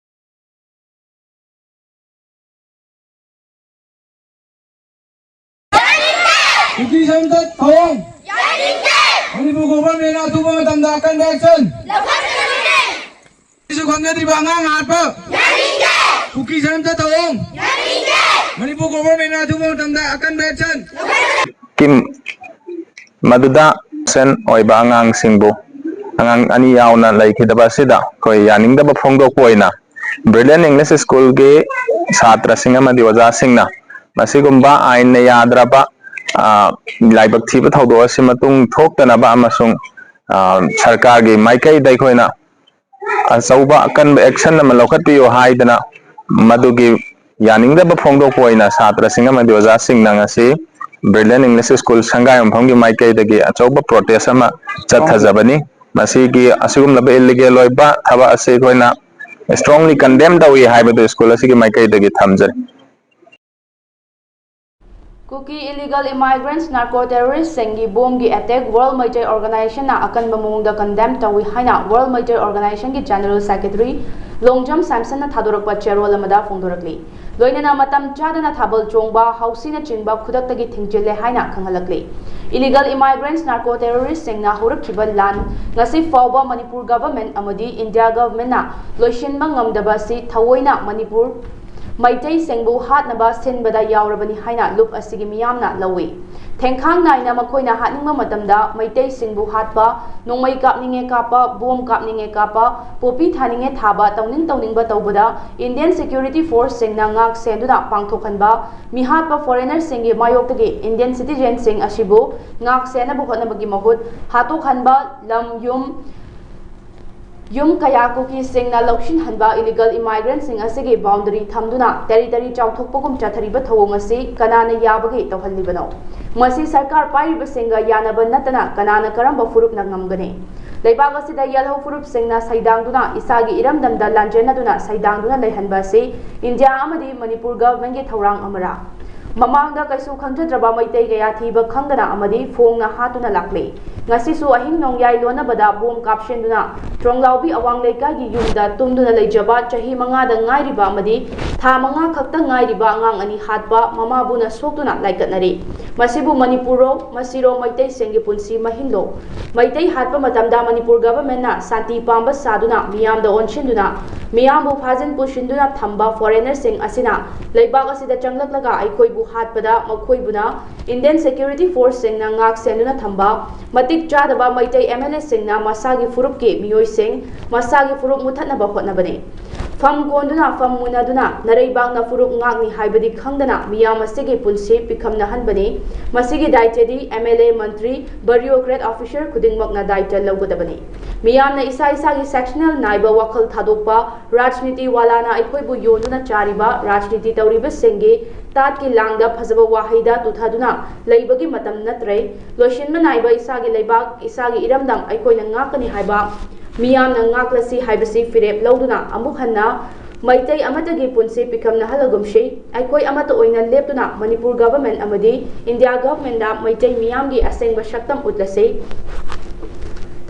ꯀꯨꯀꯤ ꯁꯦꯝꯗꯠ ꯊꯧꯑꯣꯡ꯫ ꯃꯅꯤꯄꯨꯔ ꯒꯣꯚꯔꯟꯃꯦꯟꯅ ꯑꯊꯨꯕ ꯃꯇꯝꯗ ꯑꯀꯟꯕ action꯫ ꯀꯔꯤꯁꯨ ꯈꯪꯖꯗ꯭ꯔꯤꯕ ꯑꯉꯥꯡ ꯍꯥꯠꯄ꯫ ꯀꯨꯀꯤ ꯖꯅꯇꯥ ꯇꯧꯔꯣ꯫ ꯃꯅꯤꯄꯨꯔ ꯒꯣꯚꯔꯟꯃꯦꯟꯅ ꯑꯊꯨꯕ ꯃꯇꯝꯗ ꯑꯀꯟꯕ ꯑꯦꯛꯁꯟ꯫ ꯀꯤ ꯃꯗꯨꯗ ꯑꯦꯕꯁꯦꯟ ꯑꯣꯏꯕ ꯑꯉꯥꯡꯁꯤꯡꯕꯨ, ꯑꯉꯥꯡ ꯑꯅꯤ ꯌꯥꯎꯅ ꯂꯩꯈꯤꯗꯕ ꯑꯁꯤꯗ ꯑꯩꯈꯣꯏ ꯌꯥꯅꯤꯡꯗꯕ ꯐꯣꯡꯗꯣꯛꯄ ꯑꯣꯏꯅ ꯕ꯭ꯔꯤꯂꯤꯌꯟ ꯏꯪꯂꯤꯁ ꯁ꯭ꯀꯨꯜꯒꯤ ꯁꯥꯇ꯭ꯔꯁꯤꯡ ꯑꯃꯗꯤ ꯑꯣꯖꯥꯁꯤꯡꯅ ꯃꯁꯤꯒꯨꯝꯕ ꯑꯥꯏꯟꯅ ꯌꯥꯗ꯭ꯔꯕ, ꯑ, ꯂꯥꯏꯕꯛ ꯊꯤꯕ ꯊꯧꯗꯣꯛ ꯑꯁꯤ ꯃꯇꯨꯡ ꯊꯣꯛꯇꯅꯕ ꯑꯃꯁꯨꯡ, ꯑ, ꯁꯔꯀꯥꯔꯒꯤ ꯃꯥꯏꯀꯩꯗ ꯑꯩꯈꯣꯏꯅ ꯑꯆꯧꯕ ꯑꯀꯟꯕ ꯑꯦꯛꯁꯟ ꯑꯃ ꯂꯧꯈꯠꯄꯤꯌꯨ ꯍꯥꯏꯗꯅ ꯃꯗꯨꯒꯤ ꯌꯥꯅꯤꯡꯗꯕ ꯐꯣꯡꯗꯣꯛꯄ ꯑꯣꯏꯅ ꯁꯥꯇ꯭ꯔꯁꯤꯡ ꯑꯃꯗꯤ ꯑꯣꯖꯥꯁꯤꯡꯅ ꯉꯁꯤ ꯕ꯭ꯔꯤꯂꯤꯌꯟ ꯏꯪꯂꯤꯁ ꯁ꯭ꯀꯨꯜ ꯁꯪꯒꯥꯏꯌꯨꯝꯐꯝꯒꯤ ꯃꯥꯏꯀꯩꯗꯒꯤ ꯑꯆꯧꯕ ꯄ꯭ꯔꯣꯇꯦꯁ ꯑꯃ ꯆꯠꯊꯖꯕꯅꯤ꯫ ꯃꯁꯤꯒꯤ ꯑꯁꯤꯒꯨꯝꯂꯕ ꯏꯂꯤꯒꯦꯜ ꯑꯣꯏꯕ ꯊꯕꯛ ꯑꯁꯤ ꯑꯩꯈꯣꯏꯅ ꯏꯁꯇ꯭ꯔꯣꯡꯂꯤ ꯀꯟꯗꯦꯝ ꯇꯧꯏ ꯍꯥꯏꯕꯗꯨ ꯁ꯭ꯀꯨꯜ ꯑꯁꯤꯒꯤ ꯃꯥꯏꯀꯩꯗꯒꯤ ꯊꯝꯖꯔꯤ꯫ Kuki illegal immigrants narco terrorist ꯁꯤꯡꯒꯤ ꯕꯣꯝꯒꯤ ꯑꯦꯇꯦꯛ ꯋꯥꯔꯜ ꯃꯩꯇꯩ ꯑꯣꯔꯒꯅꯥꯏꯖꯦꯁꯟꯅ ꯑꯀꯟꯕ ꯃꯑꯣꯡꯗ ꯀꯟꯗꯦꯝ ꯇꯧꯏ ꯍꯥꯏꯅ world Meitei ꯑꯣꯔꯒꯅꯥꯏꯖꯦꯁꯟꯒꯤ general secretary Longjam ꯁꯦꯝꯁꯟꯅ ꯊꯥꯗꯣꯔꯛꯄ ꯆꯦꯔꯣꯜ ꯑꯃꯗ ꯐꯣꯡꯗꯣꯔꯛꯂꯤ꯫ ꯂꯣꯏꯅꯅ ꯃꯇꯝ ꯆꯥꯗꯅ ꯊꯥꯕꯜ ꯆꯣꯡꯕ, ꯍꯥꯎꯁꯤꯅꯆꯤꯡꯕ ꯈꯨꯗꯛꯇꯒꯤ ꯊꯤꯡꯖꯤꯜꯂꯦ ꯍꯥꯏꯅ ꯈꯪꯍꯜꯂꯛꯂꯤ꯫ Illegal immigrants narco terrorist ꯁꯤꯡꯅ ꯍꯧꯔꯛꯈꯤꯕ ꯂꯥꯟ ꯉꯁꯤ ꯐꯥꯎꯕ ꯃꯅꯤꯄꯨꯔ ꯒꯚꯔꯟꯃꯦꯟꯠ ꯑꯃꯗꯤ ꯏꯟꯗꯤꯌꯥ ꯒꯚꯔꯟꯃꯦꯟꯠꯅ ꯂꯣꯏꯁꯤꯟꯕ ꯉꯝꯗꯕ ꯑꯁꯤ ꯊꯑꯣꯏꯅ ꯃꯅꯤꯄꯨꯔ ꯃꯩꯇꯩꯁꯤꯡꯕꯨ ꯍꯥꯠꯅꯕ ꯁꯤꯟꯕꯗ ꯌꯥꯎꯔꯕꯅꯤ ꯍꯥꯏꯅ ꯂꯨꯞ ꯑꯁꯤꯒꯤ ꯃꯤꯌꯥꯝꯅ ꯂꯧꯏ꯫ ꯊꯦꯡꯈꯥꯡ ꯅꯥꯏꯅ ꯃꯈꯣꯏꯅ ꯍꯥꯠꯅꯤꯡꯕ ꯃꯇꯝꯗ ꯃꯩꯇꯩꯁꯤꯡꯕꯨ ꯍꯥꯠꯄ, ꯅꯣꯡꯃꯩ ꯀꯥꯞꯅꯤꯡꯉꯦ ꯀꯥꯞꯄ, ꯕꯣꯝ ꯀꯥꯞꯅꯤꯡꯉꯦ ꯀꯥꯞꯄ, ꯄꯣꯄꯤ ꯊꯥꯅꯤꯡꯉꯦ ꯊꯥꯕ, ꯇꯧꯅꯤꯡ ꯇꯧꯅꯤꯡꯕ ꯇꯧꯕꯗ ꯏꯟꯗꯤꯌꯟ ꯁꯦꯀ꯭ꯌꯨꯔꯤꯇꯤ ꯐꯣꯔꯁꯁꯤꯡꯅ ꯉꯥꯛ ꯁꯦꯟꯗꯨꯅ ꯄꯥꯡꯊꯣꯛꯍꯟꯕ, ꯃꯤꯍꯥꯠꯄ ꯐꯣꯔꯦꯅꯔꯁꯤꯡꯒꯤ ꯃꯥꯌꯣꯛꯇꯒꯤ ꯏꯟꯗꯤꯌꯟ ꯁꯤꯇꯤꯖꯦꯟꯁꯤꯡ ꯑꯁꯤꯕꯨ ꯉꯥꯛ ꯁꯦꯟꯅꯕ ꯍꯣꯠꯅꯕꯒꯤ ꯃꯍꯨꯠ ꯍꯥꯠꯇꯣꯛꯍꯟꯕ, ꯂꯝ, ꯌꯨꯝ, ꯌꯨꯝ ꯀꯌꯥ ꯀꯨꯀꯤꯁꯤꯡꯅ ꯂꯧꯁꯤꯟꯍꯟꯕ ꯏꯂꯤꯒꯦꯜ ꯏꯃꯥꯏꯒ꯭ꯔꯦꯟꯠꯁꯤꯡ ꯑꯁꯤꯒꯤ ꯕꯥꯎꯟꯗꯔꯤ ꯊꯝꯗꯨꯅ ꯇꯦꯔꯤꯇꯔꯤ ꯆꯥꯎꯊꯣꯛꯄꯒꯨꯝ ꯆꯠꯊꯔꯤꯕ ꯊꯧꯑꯣꯡ ꯑꯁꯤ ꯀꯅꯥꯅ ꯌꯥꯕꯒꯦ ꯇꯧꯍꯜꯂꯤꯕꯅꯣ? ꯃꯁꯤ ꯁꯔꯀꯥꯔ ꯄꯥꯏꯔꯤꯕꯁꯤꯡꯒ ꯌꯥꯅꯕ ꯅꯠꯇꯅ ꯀꯅꯥꯅ ꯀꯔꯝꯕ ꯐꯨꯔꯨꯞꯅ ꯉꯝꯒꯅꯤ? ꯂꯩꯕꯥꯛ ꯑꯁꯤꯗ ꯌꯦꯜꯍꯧ ꯐꯨꯔꯨꯞꯁꯤꯡꯅ ꯁꯩꯗꯥꯡꯗꯨꯅ ꯏꯁꯥꯒꯤ ꯏꯔꯝꯗꯝꯗ ꯂꯥꯟꯖꯦꯟꯅꯗꯨꯅ ꯁꯩꯗꯥꯡꯗꯨꯅ ꯂꯩꯍꯟꯕ ꯑꯁꯤ ꯏꯟꯗꯤꯌꯥ ꯑꯃꯗꯤ ꯃꯅꯤꯄꯨꯔ ꯒꯚꯔꯟꯃꯦꯟꯠꯀꯤ ꯊꯧꯔꯥꯡ ꯑꯃꯔꯥ? ꯃꯃꯥꯡꯗ ꯀꯩꯁꯨ ꯈꯪꯖꯗ꯭ꯔꯕ ꯃꯩꯇꯩ ꯀꯌꯥ ꯊꯤꯕ ꯈꯪꯗꯅ ꯑꯃꯗꯤ ꯐꯣꯡꯅ ꯍꯥꯠꯇꯨꯅ ꯂꯥꯛꯂꯤ꯫ ꯉꯁꯤꯁꯨ ꯑꯍꯤꯡ ꯅꯣꯡꯌꯥꯏ ꯂꯣꯟꯅꯕꯗ ꯕꯣꯝ ꯀꯥꯞꯁꯤꯟꯗꯨꯅ ꯇ꯭ꯔꯣꯡꯂꯥꯎꯕꯤ ꯑꯋꯥꯡ ꯂꯩꯀꯥꯏꯒꯤ ꯌꯨꯝꯗ ꯇꯨꯝꯗꯨꯅ ꯂꯩꯖꯕ ꯆꯍꯤ ꯃꯉꯥꯗ ꯉꯥꯏꯔꯤꯕ ꯑꯃꯗꯤ ꯊꯥ ꯃꯉꯥ ꯈꯛꯇ ꯉꯥꯏꯔꯤꯕ ꯑꯉꯥꯡ ꯑꯅꯤ ꯍꯥꯠꯄ ꯃꯃꯥꯕꯨꯅ ꯁꯣꯛꯇꯨꯅ ꯂꯥꯏꯀꯠꯅꯔꯤ꯫ ꯃꯁꯤꯕꯨ ꯃꯅꯤꯄꯨꯔꯔꯣ, ꯃꯁꯤꯔꯣ ꯃꯩꯇꯩꯁꯤꯡꯒꯤ ꯄꯨꯟꯁꯤ ꯃꯍꯤꯡꯂꯣ? ꯃꯩꯇꯩ ꯍꯥꯠꯄ ꯃꯇꯝꯗ ꯃꯅꯤꯄꯨꯔ ꯒꯚꯔꯟꯃꯦꯟꯠꯅ ꯁꯥꯟꯇꯤ ꯄꯥꯝꯕ ꯁꯥꯗꯨꯅ ꯃꯤꯌꯥꯝꯗ ꯑꯣꯟꯁꯤꯟꯗꯨꯅ ꯃꯤꯌꯥꯝꯕꯨ ꯐꯥꯖꯤꯟ ꯄꯨꯁꯤꯟꯗꯨꯅ ꯊꯝꯕ ꯐꯣꯔꯦꯟꯅꯔꯁꯤꯡ ꯑꯁꯤꯅ ꯂꯩꯕꯥꯛ ꯑꯁꯤꯗ ꯆꯪꯂꯛꯂꯒ ꯑꯩꯈꯣꯏꯕꯨ ꯍꯥꯠꯄꯗ ꯃꯈꯣꯏꯕꯨꯅ ꯏꯟꯗꯤꯌꯟ ꯁꯦꯀ꯭ꯌꯨꯔꯤꯇꯤ ꯐꯣꯔꯁꯁꯤꯡꯅ ꯉꯥꯛ ꯁꯦꯟꯗꯨꯅ ꯊꯝꯕ ꯃꯇꯤꯛ ꯆꯥꯗꯕ ꯃꯩꯇꯩ ꯑꯦꯝ ꯑꯦꯜ ꯑꯦꯁꯤꯡꯅ ꯃꯁꯥꯒꯤ ꯐꯨꯔꯨꯞꯀꯤ ꯃꯤꯑꯣꯏꯁꯤꯡ ꯃꯁꯥꯒꯤ ꯐꯨꯔꯨꯞ ꯃꯨꯊꯠꯅꯕ ꯍꯣꯠꯅꯕꯅꯤ꯫ ꯐꯝ ꯀꯣꯟꯗꯨꯅ ꯐꯝ ꯃꯨꯟꯅꯗꯨꯅ ꯅꯔꯩꯕꯥꯛꯅ ꯐꯨꯔꯨꯞ ꯉꯥꯛꯅꯤ ꯍꯥꯏꯕꯗꯤ ꯈꯪꯗꯅ ꯃꯤꯌꯥꯝ ꯑꯁꯤꯒꯤ ꯄꯨꯟꯁꯤ ꯄꯤꯈꯝꯅꯍꯟꯕꯅꯤ꯫ ꯃꯁꯤꯒꯤ ꯗꯥꯏꯇ꯭ꯌꯗꯤ M L A, Mantri, ꯕ꯭ꯌꯨꯔꯣꯀ꯭ꯔꯦꯠ officer ꯈꯨꯗꯤꯡꯃꯛꯅ ꯗꯥꯏꯇ꯭ꯌ ꯂꯧꯒꯗꯕꯅꯤ꯫ ꯃꯤꯌꯥꯝꯅ ꯏꯁꯥ ꯏꯁꯥꯒꯤ ꯁꯦꯛꯁꯅꯦꯜ ꯅꯥꯏꯕ ꯋꯥꯈꯜ ꯊꯥꯗꯣꯛꯄ, ꯔꯥꯖꯅꯤꯇꯤ ꯋꯥꯂꯥꯅ ꯑꯩꯈꯣꯏꯕꯨ ꯌꯣꯟꯗꯨꯅ ꯆꯥꯔꯤꯕ ꯔꯥꯖꯅꯤꯇꯤ ꯇꯧꯔꯤꯕꯁꯤꯡꯒꯤ ꯇꯥꯠꯀꯤ ꯂꯥꯡꯗ ꯐꯖꯕ ꯋꯥꯍꯩꯗ ꯇꯨꯊꯗꯨꯅ ꯂꯩꯕꯒꯤ ꯃꯇꯝ ꯅꯠꯇ꯭ꯔꯦ꯫ ꯂꯣꯏꯁꯤꯟꯕ ꯅꯥꯏꯕ ꯏꯁꯥꯒꯤ ꯂꯩꯕꯥꯛ, ꯏꯁꯥꯒꯤ ꯏꯔꯝꯗꯝ ꯑꯩꯈꯣꯏꯅ ꯉꯥꯛꯀꯅꯤ ꯍꯥꯏꯕ, ꯃꯤꯌꯥꯝꯅ ꯉꯥꯛꯂꯁꯤ ꯍꯥꯏꯕꯁꯤ ꯐꯤꯔꯦꯞ ꯂꯧꯗꯨꯅ ꯑꯃꯨꯛ ꯍꯟꯅ ꯃꯩꯇꯩ ꯑꯃꯠꯇꯒꯤ ꯄꯨꯟꯁꯤ ꯄꯤꯈꯝꯅꯍꯜꯂꯒꯨꯝꯁꯤ꯫ ꯑꯩꯈꯣꯏ ꯑꯃꯠꯇ ꯑꯣꯏꯅ ꯂꯦꯞꯇꯨꯅ ꯃꯅꯤꯄꯨꯔ ꯒꯚꯔꯟꯃꯦꯟꯠ ꯑꯃꯗꯤ ꯏꯟꯗꯤꯌꯥ ꯒꯚꯔꯟꯃꯦꯟꯠꯗ ꯃꯩꯇꯩ ꯃꯤꯌꯥꯝꯒꯤ ꯑꯁꯦꯡꯕ ꯁꯛꯇꯝ ꯎꯠꯂꯁꯤ꯫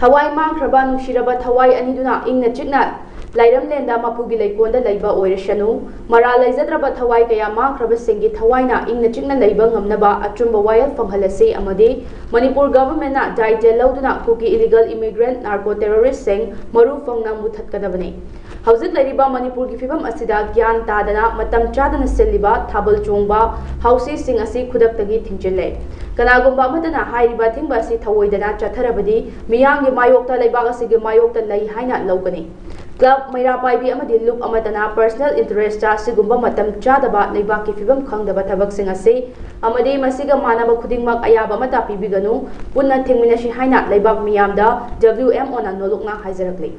ꯊꯋꯥꯏ ꯃꯥꯡꯈ꯭ꯔꯕ ꯅꯨꯡꯁꯤꯔꯕ ꯊꯋꯥꯏ ꯑꯅꯤꯗꯨꯅ ꯏꯪꯅ ꯆꯤꯛꯅ ꯂꯥꯏꯔꯝꯂꯦꯟꯗ ꯃꯄꯨꯒꯤ ꯂꯩꯀꯣꯜꯗ ꯂꯩꯕ ꯑꯣꯏꯔꯁꯅꯨ꯫ ꯃꯔꯥꯜ ꯂꯩꯖꯗ꯭ꯔꯕ ꯊꯋꯥꯏ ꯀꯌꯥ ꯃꯥꯡꯈ꯭ꯔꯕꯁꯤꯡꯒꯤ ꯊꯋꯥꯏꯅ ꯏꯪꯅ ꯆꯤꯛꯅ ꯂꯩꯕ ꯉꯝꯅꯕ ꯑꯆꯨꯝꯕ ꯋꯥꯌꯦꯜ ꯐꯪꯍꯜꯂꯁꯤ ꯑꯃꯗꯤ ꯃꯅꯤꯄꯨꯔ ꯒꯚꯔꯟꯃꯦꯟꯠꯅ ꯗꯥꯏꯇ꯭ꯌ ꯂꯧꯗꯨꯅ ꯀꯨꯀꯤ ꯏꯂꯤꯒꯦꯜ ꯏꯃꯤꯒ꯭ꯔꯦꯟꯠ, ꯅꯥꯔꯀꯣ ꯇꯦꯔꯣꯔꯤꯁ꯭ꯠꯁꯤꯡ ꯃꯔꯨ ꯐꯪꯅ ꯃꯨꯊꯠꯀꯗꯕꯅꯤ꯫ ꯍꯧꯖꯤꯛ ꯂꯩꯔꯤꯕ ꯃꯅꯤꯄꯨꯔꯒꯤ ꯐꯤꯕꯝ ꯑꯁꯤꯗ ꯒ꯭ꯌꯥꯟ ꯇꯥꯗꯅ ꯃꯇꯝ ꯆꯥꯗꯅ ꯁꯤꯜꯂꯤꯕ ꯊꯥꯕꯜ ꯆꯣꯡꯕ ꯍꯧꯁꯤꯁꯤꯡ ꯑꯁꯤ ꯈꯨꯗꯛꯇꯒꯤ ꯊꯤꯡꯖꯤꯜꯂꯦ꯫ ꯀꯅꯥꯒꯨꯝꯕ ꯑꯃꯠꯇꯅ ꯍꯥꯏꯔꯤꯕ ꯑꯊꯤꯡꯕ ꯑꯁꯤ ꯊꯧꯑꯣꯏꯗꯅ ꯆꯠꯊꯔꯕꯗꯤ ꯃꯤꯌꯥꯝꯒꯤ ꯃꯥꯌꯣꯛꯇ ꯂꯩꯕꯥꯛ ꯑꯁꯤꯒꯤ ꯃꯥꯌꯣꯛꯇ ꯂꯩ ꯍꯥꯏꯅ ꯂꯧꯒꯅꯤ꯫ ꯀ꯭ꯂꯕ, ꯃꯩꯔꯥ ꯄꯥꯏꯕꯤ ꯑꯃꯗꯤ ꯂꯨꯞ ꯑꯃꯠꯇꯅ ꯄꯔꯁꯅꯦꯜ ꯏꯟꯇꯔꯦꯁꯇ ꯁꯤꯒꯨꯝꯕ ꯃꯇꯝ ꯆꯥꯗꯕ ꯂꯩꯕꯥꯛꯀꯤ ꯐꯤꯕꯝ ꯈꯪꯗꯕ ꯊꯕꯛꯁꯤꯡ ꯑꯁꯤ ꯑꯃꯗꯤ ꯃꯁꯤꯒ ꯃꯥꯟꯅꯕ ꯈꯨꯗꯤꯡꯃꯛ ꯑꯌꯥꯕ ꯑꯃꯠꯇ ꯄꯤꯕꯤꯒꯅꯨ꯫ ꯄꯨꯟꯅ ꯊꯤꯡꯃꯤꯟꯅꯁꯤ ꯍꯥꯏꯅ ꯂꯩꯕꯥꯛ ꯃꯤꯌꯥꯝꯗ ꯗꯕ꯭ꯂꯤꯎ ꯑꯦꯝ ꯑꯣꯅ ꯅꯣꯂꯨꯛꯅ ꯍꯥꯏꯖꯔꯛꯂꯤ꯫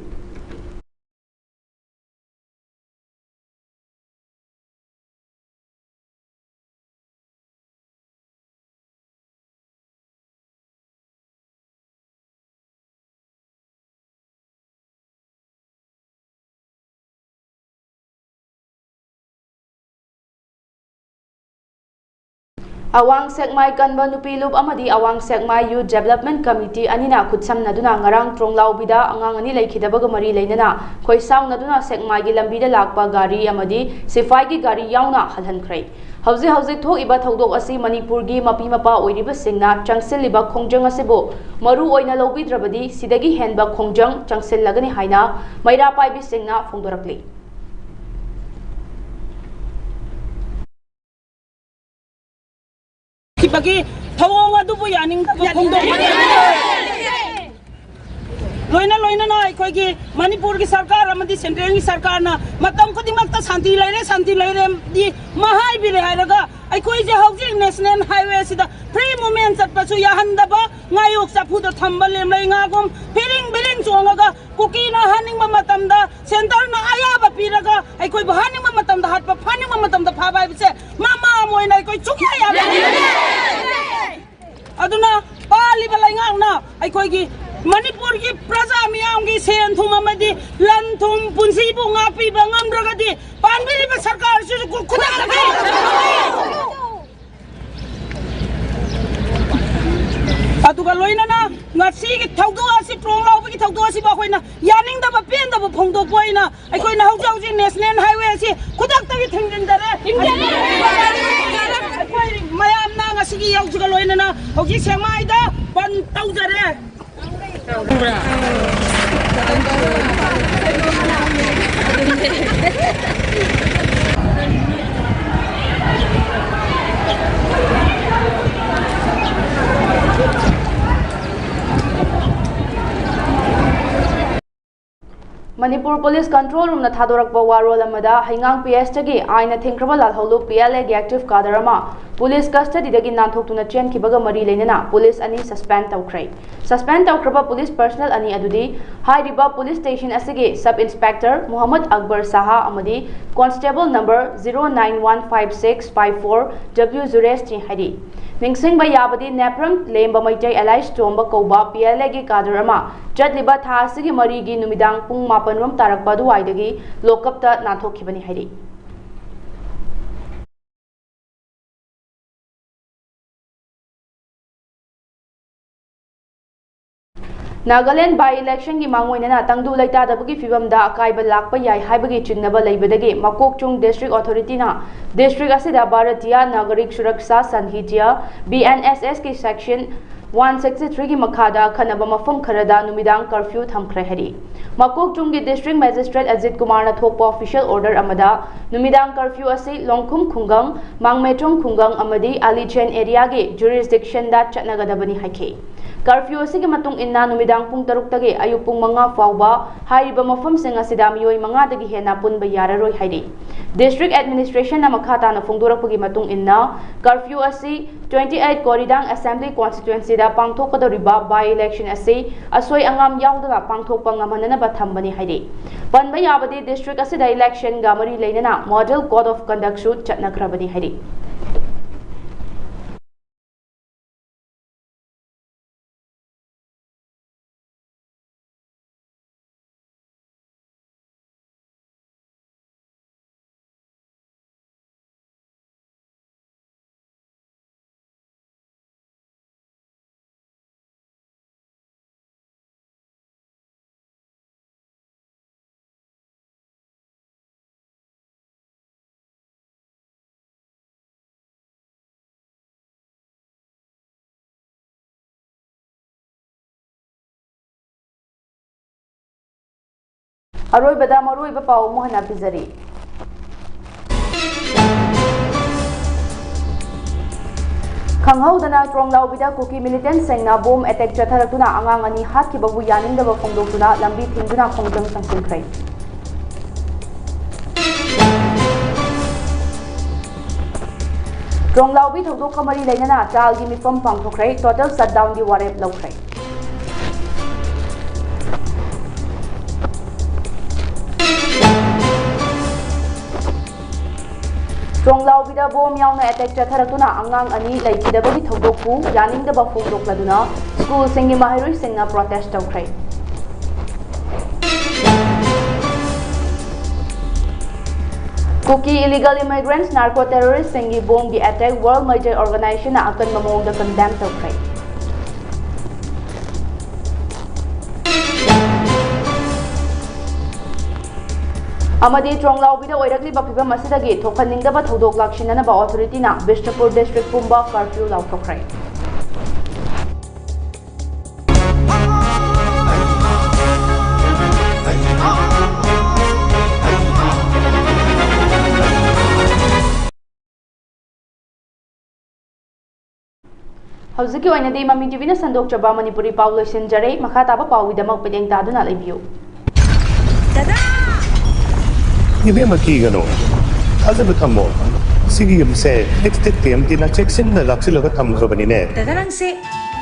ꯑꯋꯥꯡ ꯁꯦꯛꯃꯥꯏ ꯀꯟꯕ ꯅꯨꯄꯤ ꯂꯨꯞ ꯑꯃꯗꯤ ꯑꯋꯥꯡ ꯁꯦꯛꯃꯥꯏ Youth Development Committee ꯑꯅꯤꯅ ꯈꯨꯠꯁꯝꯅꯗꯨꯅ ꯉꯔꯥꯡ ꯇ꯭ꯔꯣꯡꯂꯥꯎꯕꯤꯗ ꯑꯉꯥꯡ ꯑꯅꯤ ꯂꯩꯈꯤꯗꯕꯒ ꯃꯔꯤ ꯂꯩꯅꯅ ꯈꯣꯏꯁꯥꯎꯅꯗꯨꯅ ꯁꯦꯛꯃꯥꯏꯒꯤ ꯂꯝꯕꯤꯗ ꯂꯥꯛꯄ ꯒꯥꯔꯤ ꯑꯃꯗꯤ ꯁꯤꯐꯥꯏꯒꯤ ꯒꯥꯔꯤ ꯌꯥꯎꯅ ꯍꯜꯍꯟꯈ꯭ꯔꯦ꯫ ꯍꯧꯖꯤꯛ ꯍꯧꯖꯤꯛ ꯊꯣꯛꯏꯕ ꯊꯧꯗꯣꯛ ꯑꯁꯤ ꯃꯅꯤꯄꯨꯔꯒꯤ ꯃꯄꯤ ꯃꯄꯥ ꯑꯣꯏꯔꯤꯕꯁꯤꯡꯅ ꯆꯪꯁꯤꯜꯂꯤꯕ ꯈꯣꯡꯖꯪ ꯑꯁꯤꯕꯨ ꯃꯔꯨ ꯑꯣꯏꯅ ꯂꯧꯕꯤꯗ꯭ꯔꯕꯗꯤ ꯁꯤꯗꯒꯤ ꯍꯦꯟꯕ ꯈꯣꯡꯖꯪ ꯆꯪꯁꯤꯜꯂꯒꯅꯤ ꯍꯥꯏꯅ ꯃꯩꯔꯥ ꯄꯥꯏꯕꯤꯁꯤꯡꯅ ꯐꯣꯡꯗꯣꯔꯛꯂꯤ꯫ ꯈꯤꯕꯒꯤ ꯊꯧꯑꯣꯡ ꯑꯗꯨꯕꯨ ꯌꯥꯅꯤꯡꯗꯕ ꯐꯣꯡꯗꯣꯛꯄꯅꯤ꯫ ꯂꯣꯏꯅ ꯂꯣꯏꯅꯅ ꯑꯩꯈꯣꯏꯒꯤ ꯃꯅꯤꯄꯨꯔꯒꯤ ꯁꯔꯀꯥꯔ ꯑꯃꯗꯤ ꯁꯦꯟꯇ꯭ꯔꯦꯜꯒꯤ ꯁꯔꯀꯥꯔꯅ ꯃꯇꯝ ꯈꯨꯗꯤꯡꯃꯛꯇ "ꯁꯥꯟꯇꯤ ꯂꯩꯔꯦ, ꯁꯥꯟꯇꯤ ꯂꯩꯔꯦ"ꯗꯤ ꯃꯍꯥꯏꯕꯤꯔꯦ ꯍꯥꯏꯔꯒ, ꯑꯩꯈꯣꯏꯁꯦ ꯍꯧꯖꯤꯛ ꯅꯦꯁꯅꯦꯜ ꯍꯥꯏꯋꯦ ꯑꯁꯤꯗ ꯐ꯭ꯔꯤ ꯃꯨꯚꯃꯦꯟ ꯆꯠꯄꯁꯨ ꯌꯥꯍꯟꯗꯕ, ꯉꯥꯌꯣꯛ ꯆꯐꯨꯗ ꯊꯝꯕ ꯂꯦꯝꯂꯩ ꯉꯥꯒꯨꯝ ꯐꯤꯔꯤꯡ ꯕꯤꯔꯤꯡ ꯆꯣꯡꯉꯒ, ꯀꯨꯀꯤꯅ ꯍꯥꯠꯅꯤꯡꯕ ꯃꯇꯝꯗ ꯁꯦꯟꯇꯔꯅ ꯑꯌꯥꯕ ꯄꯤꯔꯒ ꯑꯩꯈꯣꯏꯕꯨ ꯍꯥꯠꯅꯤꯡꯕ ꯃꯇꯝꯗ ꯍꯥꯠꯄ, ꯐꯥꯅꯤꯡꯕ ꯃꯇꯝꯗ ꯐꯥꯕ ꯍꯥꯏꯕꯁꯦ ꯃꯃꯥ ꯑꯃ ꯑꯣꯏꯅ ꯑꯩꯈꯣꯏ ꯁꯨꯡꯌꯥ ꯌꯥꯔꯣꯏ꯫ ꯑꯗꯨꯅ ꯄꯥꯜꯂꯤꯕ ꯂꯩꯉꯥꯛꯅ ꯑꯩꯈꯣꯏꯒꯤ ꯃꯅꯤꯄꯨꯔꯒꯤ ꯄ꯭ꯔꯖꯥ ꯃꯤꯌꯥꯝꯒꯤ ꯁꯦꯟ ꯊꯨꯝ ꯑꯃꯗꯤ ꯂꯟ ꯊꯨꯝ ꯄꯨꯟꯁꯤꯕꯨ ꯉꯥꯛꯄꯤꯕ ꯉꯝꯗ꯭ꯔꯒꯗꯤ ꯄꯥꯟꯕꯤꯔꯤꯕ ꯁꯔꯀꯥꯔꯁꯤꯁꯨ ꯈꯨ-, ꯈꯨꯗꯛꯇ ꯑꯗꯨꯒ ꯂꯣꯏꯅꯅ ꯉꯁꯤꯒꯤ ꯊꯧꯗꯣꯛ ꯑꯁꯤ, ꯇ꯭ꯔꯣꯡ ꯂꯥꯎꯕꯒꯤ ꯊꯧꯗꯣꯛ ꯑꯁꯤꯕꯨ ꯑꯩꯈꯣꯏꯅ ꯌꯥꯅꯤꯡꯗꯕ ꯄꯦꯟꯗꯕ ꯐꯣꯡꯗꯣꯛꯄ ꯑꯣꯏꯅ ꯑꯩꯈꯣꯏꯅ ꯍꯧꯖꯤꯛ ꯍꯧꯖꯤꯛ ꯅꯦꯁꯅꯦꯜ ꯍꯥꯏꯋꯦ ꯑꯁꯤ ꯈꯨꯗꯛꯇꯒꯤ ꯊꯤꯡꯖꯤꯟꯖꯔꯦ꯫ ꯑꯩꯈꯣꯏ ꯃꯌꯥꯝꯅ ꯉꯁꯤꯒꯤ ꯌꯧꯁꯤꯒ ꯂꯣꯏꯅꯅ ꯍꯧꯖꯤꯛ ꯁꯦꯛꯃꯥꯏꯗ ꯕꯟ ꯇꯧꯖꯔꯦ꯫ ꯃꯅꯤꯄꯨꯔ ꯄꯨꯂꯤꯁ ꯀꯟꯇ꯭ꯔꯣꯜ ꯔꯨꯝꯅ ꯊꯥꯗꯣꯔꯛꯄ ꯋꯥꯔꯣꯜ ꯑꯃꯗ, ꯍꯩꯉꯥꯡ ꯄꯤ ꯑꯦꯁꯇꯒꯤ ꯑꯥꯏꯟꯅ ꯊꯤꯡꯈ꯭ꯔꯕ ꯂꯥꯜꯍꯧꯂꯨꯞ ꯄꯤ ꯑꯦꯜ ꯑꯦꯒꯤ ꯑꯦꯛꯇꯤꯚ ꯀꯥꯗꯔ ꯑꯃ ꯄꯨꯂꯤꯁ ꯀꯁꯇꯗꯤꯗꯒꯤ ꯅꯥꯟꯊꯣꯛꯇꯨꯅ ꯆꯦꯟꯈꯤꯕꯒ ꯃꯔꯤ ꯂꯩꯅꯅ ꯄꯨꯂꯤꯁ ꯑꯅꯤ ꯁꯁꯄꯦꯟ ꯇꯧꯈ꯭ꯔꯦ꯫ ꯁꯁꯄꯦꯟ ꯇꯧꯈ꯭ꯔꯕ ꯄꯨꯂꯤꯁ ꯄꯔꯁꯅꯦꯜ ꯑꯅꯤ ꯑꯗꯨꯗꯤ ꯍꯥꯏꯔꯤꯕ ꯄꯨꯂꯤꯁ ꯁ꯭ꯇꯦꯁꯟ ꯑꯁꯤꯒꯤ ꯁꯕ ꯏꯟꯁꯄꯦꯛꯇꯔ ꯃꯨꯍꯝꯃꯗ ꯑꯛꯕꯔ ꯁꯥꯍꯥ ꯑꯃꯗꯤ constable number zero nine one five six five four W ꯖꯨꯔꯦꯁꯅꯤ ꯍꯥꯏꯔꯤ꯫ ꯅꯤꯡꯁꯤꯡꯕ ꯌꯥꯕꯗꯤ, ꯅꯦꯄ꯭ꯔꯝ ꯂꯦꯝꯕ ꯃꯩꯇꯩ ꯑꯦꯂꯥꯏꯁ ꯇꯣꯝꯕ ꯀꯧꯕ ꯄꯤ ꯑꯦꯜ ꯑꯦꯒꯤ ꯀꯥꯗꯔ ꯑꯃ ꯆꯠꯂꯤꯕ ꯊꯥ ꯑꯁꯤꯒꯤ ꯃꯔꯤꯒꯤ ꯅꯨꯃꯤꯗꯥꯡ ꯄꯨꯡ ꯃꯥꯄꯟ ꯔꯣꯝ ꯇꯥꯔꯛꯄ ꯑꯗꯨꯋꯥꯏꯗꯒꯤ ꯂꯣꯛꯀꯞꯇ ꯅꯥꯟꯊꯣꯛꯈꯤꯕꯅꯤ ꯍꯥꯏꯔꯤ꯫ ꯅꯥꯒꯥꯂꯦꯟ by electionꯒꯤ ꯃꯥꯡꯑꯣꯏꯅꯅ ꯇꯪꯗꯨ ꯂꯩꯇꯥꯗꯕꯒꯤ ꯐꯤꯕꯝꯗ ꯑꯀꯥꯏꯕ ꯂꯥꯛꯄ ꯌꯥꯏ ꯍꯥꯏꯕꯒꯤ ꯆꯤꯡꯅꯕ ꯂꯩꯕꯗꯒꯤ ꯃꯀꯣꯛꯆꯨꯡ district authorityꯅ district ꯑꯁꯤꯗ Bharatiya ꯅꯥꯒꯔꯤꯛ Suraksha ꯁꯟꯍꯤꯇꯤꯌꯥ, B N S Sꯀꯤ section one sixty threeꯒꯤ ꯃꯈꯥꯗ ꯑꯈꯟꯅꯕ ꯃꯐꯝ ꯈꯔꯗ ꯅꯨꯃꯤꯗꯥꯡ curfew ꯊꯝꯈ꯭ꯔꯦ ꯍꯥꯏꯔꯤ꯫ ꯃꯀꯣꯛꯆꯨꯡꯒꯤ district magistrate ꯑꯖꯤꯠ ꯀꯨꯃꯥꯔꯅ ꯊꯣꯛꯄ official order ꯑꯃꯗ ꯅꯨꯃꯤꯗꯥꯡ curfew ꯑꯁꯤ ꯂꯣꯡꯈꯨꯝ ꯈꯨꯡꯒꯪ, ꯃꯥꯡꯃꯦꯆꯣꯡ ꯈꯨꯡꯒꯪ ꯑꯃꯗꯤ ꯑꯂꯤꯆꯦꯟ areaꯒꯤ jurisdictionꯗ ꯆꯠꯅꯒꯗꯕꯅꯤ ꯍꯥꯏꯈꯤ꯫ Curfew ꯑꯁꯤꯒꯤ ꯃꯇꯨꯡ ꯏꯟꯅ ꯅꯨꯃꯤꯗꯥꯡ ꯄꯨꯡ ꯇꯔꯨꯛꯇꯒꯤ ꯑꯌꯨꯛ ꯄꯨꯡ ꯃꯉꯥ ꯐꯥꯎꯕ ꯍꯥꯏꯔꯤꯕ ꯃꯐꯝꯁꯤꯡ ꯑꯁꯤꯗ ꯃꯤꯑꯣꯏ ꯃꯉꯥꯗꯒꯤ ꯍꯦꯟꯅ ꯄꯨꯟꯕ ꯌꯥꯔꯔꯣꯏ ꯍꯥꯏꯔꯤ꯫ District administrationꯅ ꯃꯈꯥ ꯇꯥꯅ ꯐꯣꯡꯗꯣꯔꯛꯄꯒꯤ ꯃꯇꯨꯡ ꯏꯟꯅ, curfew ꯑꯁꯤ twenty eight ꯀꯣꯔꯤꯗꯥꯡ assembly constituencyꯗ ꯄꯥꯡꯊꯣꯛꯀꯗꯧꯔꯤꯕ by election ꯑꯁꯤ ꯑꯁꯣꯏ ꯑꯉꯥꯝ ꯌꯥꯎꯗꯅ ꯄꯥꯡꯊꯣꯛꯄ ꯉꯝꯍꯟꯅꯅꯕ ꯊꯝꯕꯅꯤ ꯍꯥꯏꯔꯤ꯫ ꯄꯟꯕ ꯌꯥꯕꯗꯤ, district ꯑꯁꯤꯗ electionꯒ ꯃꯔꯤ ꯂꯩꯅꯅ model code of conductꯁꯨ ꯆꯠꯅꯈ꯭ꯔꯕꯅꯤ ꯍꯥꯏꯔꯤ꯫ ꯑꯔꯣꯏꯕꯗ ꯃꯔꯨꯑꯣꯏꯕ ꯄꯥꯎ ꯑꯃꯨꯛ ꯍꯟꯅ ꯄꯤꯖꯔꯤ꯫ ꯈꯪꯍꯧꯗꯅ ꯇ꯭ꯔꯣꯡꯂꯥꯎꯕꯤꯗ ꯀꯨꯀꯤ militantꯁꯤꯡꯅ bomb attack ꯆꯠꯊꯔꯛꯇꯨꯅ ꯑꯉꯥꯡ ꯑꯅꯤ ꯍꯥꯠꯈꯤꯕꯕꯨ ꯌꯥꯅꯤꯡꯗꯕ ꯐꯣꯡꯗꯣꯛꯇꯨꯅ ꯂꯝꯕꯤ ꯊꯤꯡꯗꯨꯅ ꯈꯣꯡꯖꯪ ꯆꯪꯁꯤꯟꯈ꯭ꯔꯦ꯫ ꯇ꯭ꯔꯣꯡꯂꯥꯎꯕꯤ ꯊꯧꯗꯣꯛꯀ ꯃꯔꯤ ꯂꯩꯅꯅ ꯆꯥꯜꯒꯤ ꯃꯤꯐꯝ ꯄꯥꯡꯊꯣꯛꯈ꯭ꯔꯦ, total shutdownꯒꯤ ꯋꯥꯔꯦꯞ ꯂꯧꯈ꯭ꯔꯦ꯫ ꯇ꯭ꯔꯣꯡꯂꯥꯎꯕꯤꯗ bomb ꯌꯥꯎꯅ attack ꯆꯠꯊꯔꯛꯇꯨꯅ ꯑꯉꯥꯡ ꯑꯅꯤ ꯂꯩꯈꯤꯗꯕꯒꯤ ꯊꯧꯗꯣꯛꯄꯨ ꯌꯥꯅꯤꯡꯗꯕ ꯐꯣꯡꯗꯣꯛꯂꯗꯨꯅ schoolꯁꯤꯡꯒꯤ ꯃꯍꯩꯔꯣꯏꯁꯤꯡꯅ protest ꯇꯧꯈ꯭ꯔꯦ꯫ ꯀꯨꯀꯤ illegal immigrants, narco terroristꯁꯤꯡꯒꯤ bombꯒꯤ attack World Meitei Organizationꯅ ꯑꯀꯟꯕ ꯃꯑꯣꯡꯗ condemn ꯇꯧꯈ꯭ꯔꯦ꯫ ꯑꯃꯗꯤ ꯇ꯭ꯔꯣꯡꯂꯥꯎꯕꯤꯗ ꯑꯣꯏꯔꯛꯂꯤꯕ ꯐꯤꯕꯝ ꯑꯁꯤꯗꯒꯤ ꯊꯣꯛꯍꯟꯅꯤꯡꯗꯕ ꯊꯧꯗꯣꯛ ꯂꯥꯛꯁꯤꯟꯅꯅꯕ ꯑꯣꯊꯣꯔꯤꯇꯤꯅ ꯕꯤꯁꯅꯨꯄꯨꯔ ꯗꯤꯁꯇ꯭ꯔꯤꯛ ꯄꯨꯝꯕ ꯀꯔꯐ꯭ꯌꯨ ꯂꯥꯎꯊꯣꯛꯈ꯭ꯔꯦ꯫ ꯍꯧꯖꯤꯛꯀꯤ ꯑꯣꯏꯅꯗꯤ ꯃꯃꯤ ꯇꯤꯚꯤꯅ ꯁꯟꯗꯣꯛꯆꯕ ꯃꯅꯤꯄꯨꯔꯤ ꯄꯥꯎ ꯂꯣꯏꯁꯤꯟꯖꯔꯦ꯫ ꯃꯈꯥ ꯇꯥꯕ ꯄꯥꯎꯒꯤꯗꯃꯛ ꯄꯤꯠꯌꯦꯡ ꯇꯥꯗꯨꯅ ꯂꯩꯕꯤꯌꯨ꯫ ꯗꯗꯥ! ꯏꯕꯦꯝꯃ, ꯀꯤꯒꯅꯨ, ꯊꯥꯖꯕ ꯊꯝꯃꯣ꯫ ꯁꯤꯒꯤ ꯌꯨꯝꯁꯦ ꯑꯦꯛꯁꯇꯦꯛ ꯇꯤ ꯑꯦꯝ ꯇꯤꯅ ꯆꯦꯛꯁꯤꯟꯅ ꯂꯥꯛꯁꯤꯜꯂꯒ ꯊꯝꯈ꯭ꯔꯕꯅꯤꯅꯦ꯫ ꯗꯗꯥ, ꯅꯪꯁꯦ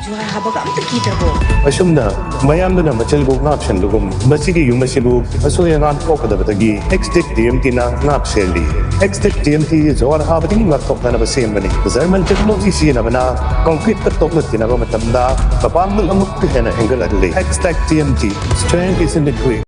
ꯖꯨꯍꯥꯔ ꯍꯥꯕꯒ ꯑꯝꯇ ꯀꯤꯗ꯭ꯔꯕꯣ? ꯑꯁꯨꯝꯅ ꯃꯌꯥꯝꯗꯨꯅ ꯃꯆꯤꯜꯕꯨ ꯉꯥꯛꯁꯦꯟꯕꯒꯨꯝ, ꯃꯁꯤꯒꯤ ꯌꯨꯝ ꯑꯁꯤꯕꯨ ꯑꯁꯣꯏ ꯑꯉꯥꯝ ꯊꯣꯛꯀꯗꯕꯗꯒꯤ ꯑꯦꯛꯁꯇꯦꯛ ꯇꯤ ꯑꯦꯝ ꯇꯤꯅ ꯉꯥꯛ ꯁꯦꯜꯂꯤ꯫ ꯑꯦꯛꯁꯇꯦꯛ ꯇꯤ ꯑꯦꯝ ꯇꯤ ꯖꯨꯍꯥꯔ ꯍꯥꯕꯗꯒꯤ ꯉꯥꯛꯊꯣꯛꯅꯅꯕ ꯁꯦꯝꯕꯅꯤ꯫ ꯖꯔꯃꯟ ꯇꯦꯛꯅꯣꯂꯣꯖꯤ ꯁꯤꯖꯤꯟꯅꯕꯅ ꯀꯣꯟꯀ꯭ꯔꯤꯠꯇ ꯇꯣꯛꯅ ꯊꯤꯅꯕ ꯃꯇꯝꯗ ꯃꯄꯥꯡꯒꯜ ꯑꯃꯨꯛꯀ ꯍꯦꯟꯅ ꯍꯦꯟꯒꯠꯍꯜꯂꯤ꯫ Extech T M T, strength is in the grit꯫